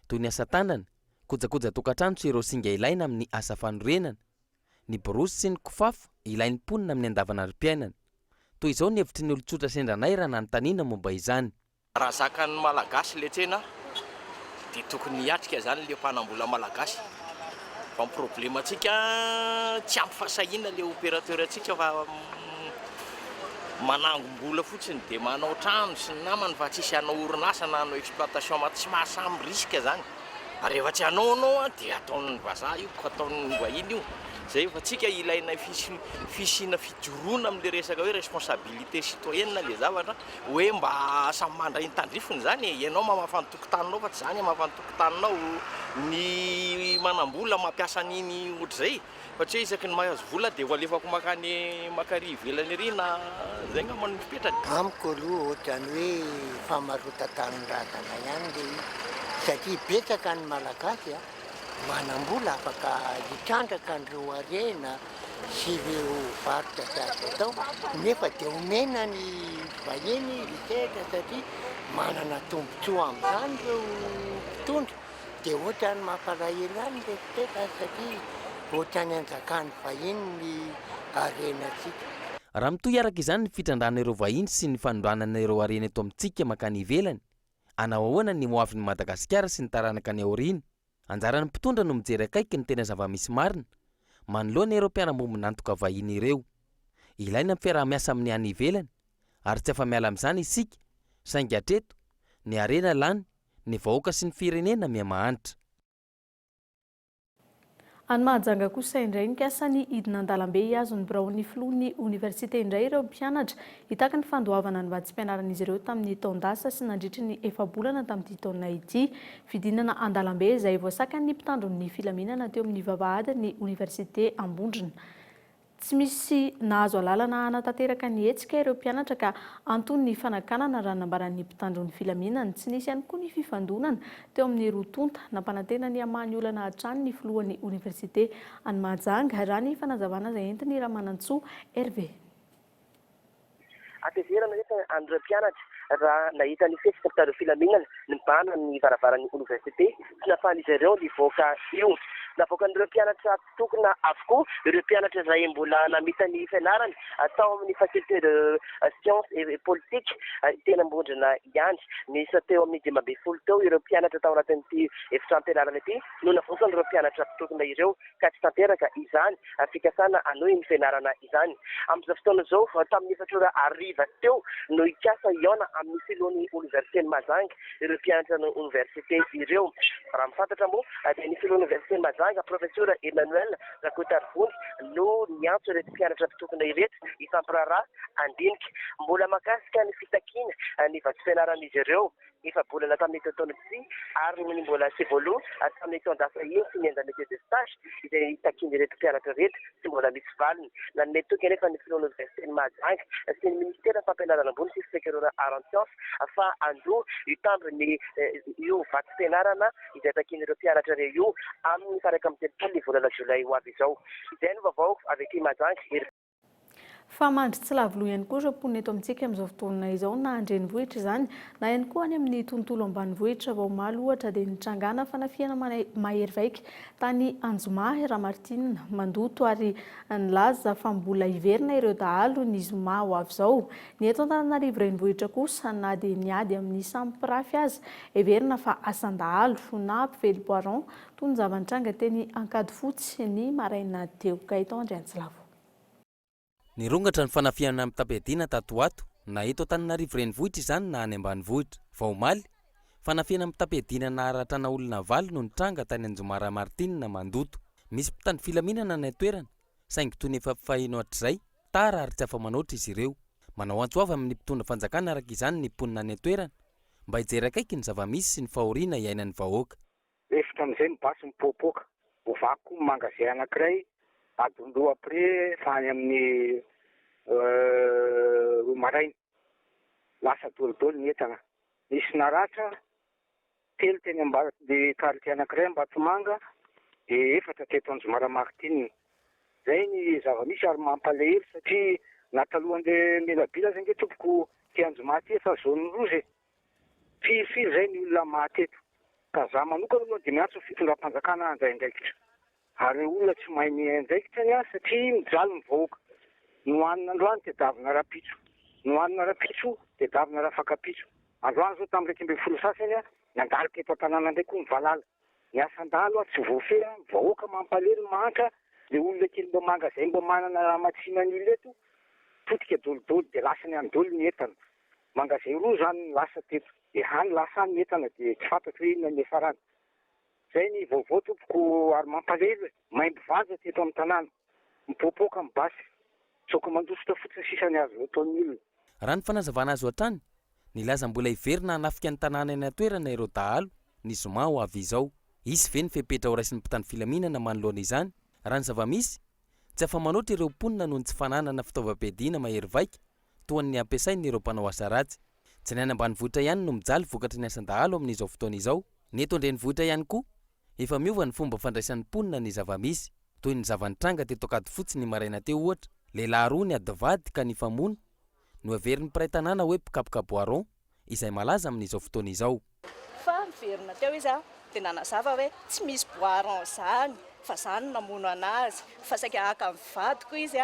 J: toy ny asa tanana, kojakoja tokantrano sy ireo singa ilaina amin'ny asa fanorenana, ny borosy sy ny kofafa ilain'ny mponina amin'ny andavanandrom-piainana. Toy izao ny hevitry ny olon-tsotra sendra anay raha nanontaniana momba izany.
M: Raha zakan'ny Malagasy le tsena dia tokony hiatrika zany le mpanambola Malagasy fa ny problème antsika tsy ampy fahasahiana le opérateur antsika fa manangom-bola fotsiny dia manao trano sy ny namany fa tsisy hanao orinasa na hanao exploitation tsy mahasahy mi-risque zany. Ary rehefa tsy hanao anao dia ataon'ny vazaha io, ataon'ny vahiny io. Zay fa tsika ilaina fisiana fijoroana amin'le resaka hoe responsabilité citoyenne le zavatra hoe mba samy mandray ny tandrifiny zany e. Ianao mamafa ny tokotaninao fa tsy zany hamafa ny tokotaninao, ny manambola mampiasa an'iny ohatr'izay. Fa tsy hoe isaky ny mahazo vola dia ho alefako makany makary ivelany ery na zay angamba no fipetrany.
Q: Amiko aloha ohatran'ny hoe famarotan-tanindrazana ihany ilay izy satria betsaka ny Malagasy manam-bola afaka hitrandraka an'ireo harena sy ireo varotra izay azo atao nefa dia omena ny vahiny ny sehatra satria manana tombontsoa amin'izany ireo mpitondra. Dia ohatran'ny mampalahelo ihany ilay fipetrany satria ohatran'ny anjakan'ny vahiny ny harenantsika.
J: Raha mitohy araka izany ny fitrandrahana ireo vahiny sy ny fanondranana ireo harena eto amintsika mankany ivelany, hanao ahoana ny hoavin'i Madagasikara sy ny taranaka any aoriana? Anjaran'ny mpitondra no mijery akaiky ny tena zava-misy marina manoloana ireo mpiara-miombon'antoka vahiny ireo. Ilaina ny fiaraha-miasa amin'ny any ivelany ary tsy afa-miala amin'izany isika saingy hatreto, ny harena lany ny vahoaka sy ny firenena miha-mahantra.
K: Any Mahajanga kosa indray, nikasa ny hidina an-dalambe hihazo ny biraon'ny filohan'ny oniversite indray ireo mpianatra hitaky ny fandoavana ny vatsim-pianaran'izy ireo tamin'ny taon-dasa sy nandritry ny efa-bolana tamin'ity taona ity. Fidinana an-dalambe izay voasakan'ny mpitandro ny filaminana teo amin'ny vavahadin'ny oniversite Ambondrona. Tsy misy nahazo alalana hanatanteraka ny hetsika ireo mpianatra ka anton'ny fanakanana raha nambaran'ny mpitandro ny filaminana. Tsy nisy ihany koa ny fifandonana teo amin'ny roa tonta. Nampanantena ny hamaha ny olana hatrany ny filohan'ny oniversite any Mahajanga, raha ny fanazavana izay entin'i Ramanantsoa Hervé.
R: Hatezerana anefa an'ireo mpianatra raha nahita ny fihetsiky ny mpitandro filaminana nibahana ny varavaran'ny oniversite tsy nahafahan'izy ireo nivoaka io. Navoakan'ireo mpianatra mpitokona avokoa ireo mpianatra izay mbola namita ny fianarany tao amin'ny faculté de sciences et politique teny Ambondrona ihany. Niisa teo amin'ny 15 teo ireo mpianatra tao anatin'ity efitranom-pianarana ity no navoakan'ireo mpianatra mpitokona ireo ka tsy tanteraka izany fikasana hanohy ny fianarana izany. Amin'izao fotoana izao, tamin'ny efatra ora hariva teo no hikasa hihaona amin'ny filohan'ny oniversiten'i Mahajanga ireo mpianatra ny oniversite ireo. Raha ny fantatra moa dia ny filohan'ny oniversiten'i Mahajanga, Profesora Emmanuel Rakotarivony no niantso ireto mpianatra mpitokona ireto hifampiraharaha handinika. Mbola mahakasika ny fitakiana ny vatsim-pianaran'izy ireo efa-bolana tamin'ity taona ity ary ny mbola tsy voaloa tamin'ny taon-dasa iny sy ny indemnité de stage izay takian'ireto mpianatra ireto tsy mbola misy valiny. Nanome toky anefa ny filohan'ny oniversiten'i Mahajanga sy ny minisiteran'ny fampianarana ambony sy fikiroana ara-tsiansa fa handoa io tambiny io vatsim-pianarana izay takian'ireo mpianatra ireo io amin'ny faha 31 ny volana jolay ho avy izao. Izay no vaovao avy aty Mahajanga.
K: Fa mandry tsy lavo loha ihany koa ireo mponina eto amintsika amin'izao fotoana izao na an-drenivohitra izany na ihany koa any amin'ny tontolo ambanivohitra. Vao omaly ohatra dia nitrangana fanafihana mahery vaika tany Anjoma, Ramartine, Mandoto ary nilaza fa mbola hiverina ireo dahalo ny zoma ho avy izao. Ny eto Antananarivo renivohitra kosa na dia niady amin'ny samy mpirafy aza heverina fa asan-dahalo na mpively bois rond toy ny zava-nitranga teny Ankadifotsy ny maraina teo. Gaëtan Andriantsilavo.
J: Nirongatra ny fanafihana mitam-piadiana tato ho ato, na eto Antananarivo renivohitra izany na any ambanivohitra. Vao omaly, fanafihana mitam-piadiana naharatrana olona valo no nitranga tany Anjoma Ramartine, Mandoto. Misy mpitandro filaminana any an-toerana, saingy toy ny efa faheno hatrizay, tara ary tsy afa-manoatra izy ireo. Manao antso avo amin'ny mpitondra fanjakana araka izany ny mponina any an-toerana, mba hijery akaiky ny zava-misy sy ny fahoriana iainan'ny vahoaka.
L: Lefitra amin'izay ny basy mipoapoaka. Voavaky koa ny magasin anankiray, adiny roa après fa any amin'ny roa maraina. Lasa dolidoly ny entana. Nisy naratra, telo teny ambany quartier anankiray Ambatomanga, dia efatra teto Anjomara Martine. Izay ny zava-misy ary mampalahelo satria na talohan'ilay Menabila aza ange tompoko ity Anjoma ity efa zone rouge e. Firifiry izay ny olona maty eto. Ka za manokana aloha dia miantso ny fitondram-panjakana handray andraikitra. Ary ireo olona tsy mahay ny andraikitrany an, satria mijaly ny vahoaka. Nohanina androany tedavina rahampitso. Nohanina rahampitso tedavina rahafakampitso. Androany izao tamin'ny 11 sasany an, nandalo teto an-tanàna indray koa ny valala. Ny asan-dahalo an tsy voafehy an, ny vahoaka mampalelo mahantra, le olona kely mba manga izay mba manana raha matsina ny olona eto, potika dolidoly dia lasany any dolo ny entana. Magasin roa zany ny lasa teto de hany lasa any ny entana de tsy fantatro hoe inona ny niafarany. Zay ny vaovao tompoko ary mampalelo e! Maimbo vanja teto amin'ny tanàna, mipoapoaka ny basy, tsoaka mandositra fotsiny sisa ny azo ataon'ny olona.
J: Raha ny fanazavana azo hatrany, nilaza mbola hiverina hanafika ny tanàna eny an-toerana ireo dahalo ny zoma ho avy izao. Hisy ve ny fepetra horaisin'ny mpitandro filaminana manoloana izany? Raha ny zava-misy, tsy afa-manoatra ireo mponina noho ny tsy fananana fitaovam-piadiana mahery vaika toa ny ampiasain'ireo mpanao asa ratsy. Tsy ny any ambanivohitra ihany no mijaly vokatry ny asan-dahalo amin'izao fotoana izao. Ny eto an-drenivohitra ihany koa, efa miova ny fomba fandraisan'ny mponina ny zava-misy. Toy ny zava-nitranga teto Ankadifotsy ny maraina teo ohatra, lehilahy roa niady vady ka nifamono, noheverin'ny mpiray tanàna hoe mpikapoka bois rond, izay malaza amin'izao fotoana izao.
O: Fa niverina teo izy dia nanazava hoe tsy misy bois rond izany fa za no namono anazy fa saika haka ny vadiko izy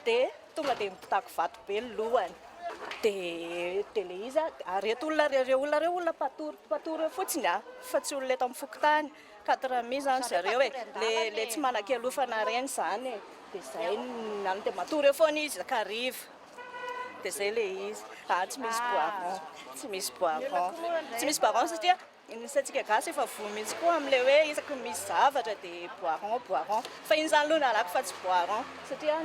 O: dia tonga dia nibitako vato be ny lohany dia dia ilay izy ary ireto olona ireo olona ireo olona mpatory mpatory eo fotsiny a fa tsy olona eto amin'ny fokontany quatre amis izany zareo e le le tsy manan-kialofana ireny izany e dia izay no dia matory eo foana izy isak'hariva Dia zay le izy. Ah tsy misy bois rond. Tsy misy bois rond. Tsy misy bois rond satria ny saintsika gasy efa voa mihitsy koa amin'ilay hoe isaky ny misy zavatra dia bois rond, bois rond. Fa iny izany aloha no halako fa tsy bois rond satria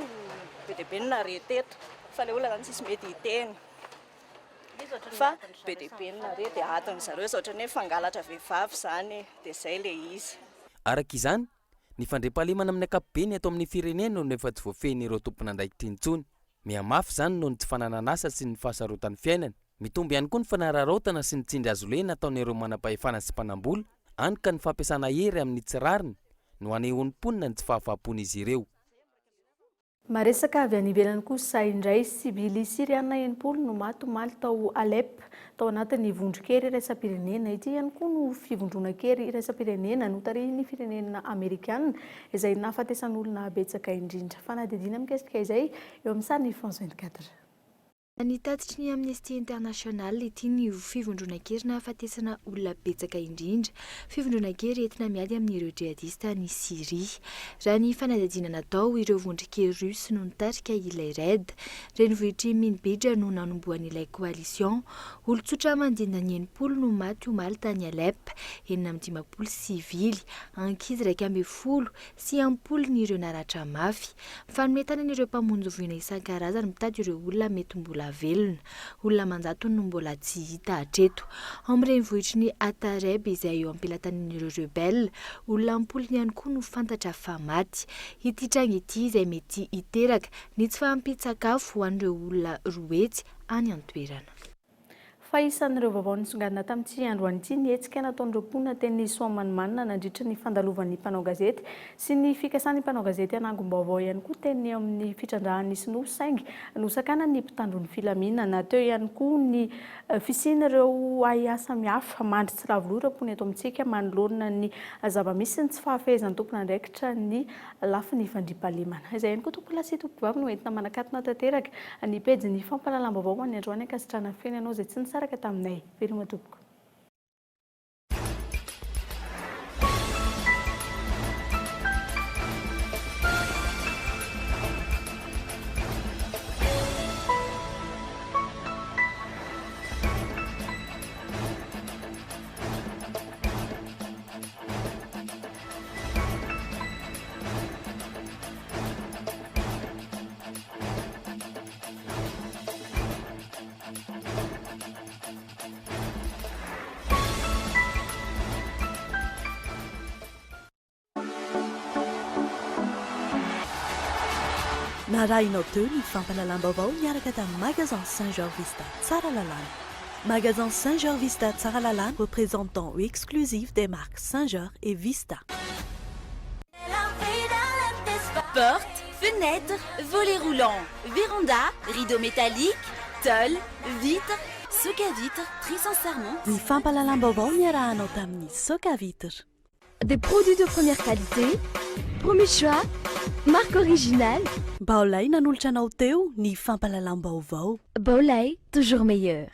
O: be dia be ny nare teto fa ilay olona izany tsisy mety hiteny. Fa be dia be ny nare dia adin'ny zareo izao ohatran'ny hoe fangalatra vehivavy izany e. Dia izay ilay izy.
J: Araka izany, ny fandriampahalemana amin'ny ankapobeny eto amin'ny firenena no efa tsy voafehin'ireo tompon'andraikitra intsony. Mihamafy izany noho ny tsy fananan'asa sy ny fahasarotan'ny fiainana. Mitombo ihany koa ny fanararaotana sy ny tsindry azo lena ataon'ireo manam-pahefana sy mpanam-bola, hany ka ny fampiasana hery amin'ny tsy rariny no anehoan'ny mponina ny tsy fahafahampon'izy ireo.
K: Maresaka avy any ivelany kosa indray, sivily Syriana 60 no maty omaly tao Alep, tao anatin'ny vondron-kery iraisam-pirenena. Ity ihany koa no fivondronan-kery iraisam-pirenena notarihin'ny firenena Amerikana izay nahafatesan'olona betsaka indrindra. Fanadihadiana mikasika izay eo amin'ny sarin'ny France 24.
P: Ny tatitry ny Amnesty International, ity ny fivondronan-kery nahafatesana olona betsaka indrindra, fivondronan-kery entina miady amin'ireo jihadista any Syria. Raha ny fanadihadiana natao, ireo vondron-kery Russe no nitarika ilay raid. Renivohitr'i Minbij no nanombohan'ilay coalition. Olon-tsotra manodidina ny 60 no maty omaly tany Alep, 56 sivily, ankizy 11 sy am-polony ireo naratra mafy. Mifanome tanana ireo mpamonjy voina isan-karazany mitady ireo olona mety mbola velona. Olona aman-jatony no mbola tsy hita hatreto. Ao amin'ny renivohitry ny Atareb izay eo am-pelatanan'ireo rebelles, olona am-polony ihany koa no fantatra fa maty. Ity tranga ity izay mety hiteraka ny tsy fahampian-tsakafo ho an'ireo olona 200 any an-toerana.
K: Fa isan'ireo vaovao nisongadina tamin'ity androany ity ny hetsika nataon'ireo mponina teny Soamanimanina nandritra ny fandalovan'ny mpanao gazety sy ny fikasan'ny mpanao gazety hanangom-baovao ihany koa teny amin'ny fitrandrahan'ny sinoa saingy nosakanan'ny mpitandro ny filaminana. Teo ihany koa ny fisian'ireo ahiahy samihafa mandry tsy lavo loha ireo mponina eto amintsika manoloana ny zava-misy sy ny tsy fahafehezan'ny tompon'andraikitra ny lafiny fandriampahalemana. Izay ihany koa tompokolahy sy tompokovavy no entina manakatona tanteraka ny pejin'ny fampahalalam-baovao ho an'ny androany ankasitrahana feno ianao izay tsy nisaraka taminay. Veloma tompoko.
F: Narahinao teo ny fampahalalam-baovao niaraka tamin'ny Magasin Saint Georges Vista Tsaralalàna. Magasin Saint Georges Vista Tsaralalàna, représentant exclusif des marques Saint Georges et Vista.
C: Porte, fenêtre, volet roulant, véranda, rideau métallique, tôle, vitre, soc à vitre, très sincèrement.
F: Ny fampahalalam-baovao niarahanao tamin'ny Soc à vitre.
S: Des produits de première qualité, premier choix, marque originale.
F: Baolai nanolotra anao teo ny fampahalalam-baovao.
S: Baolai, toujours meilleur.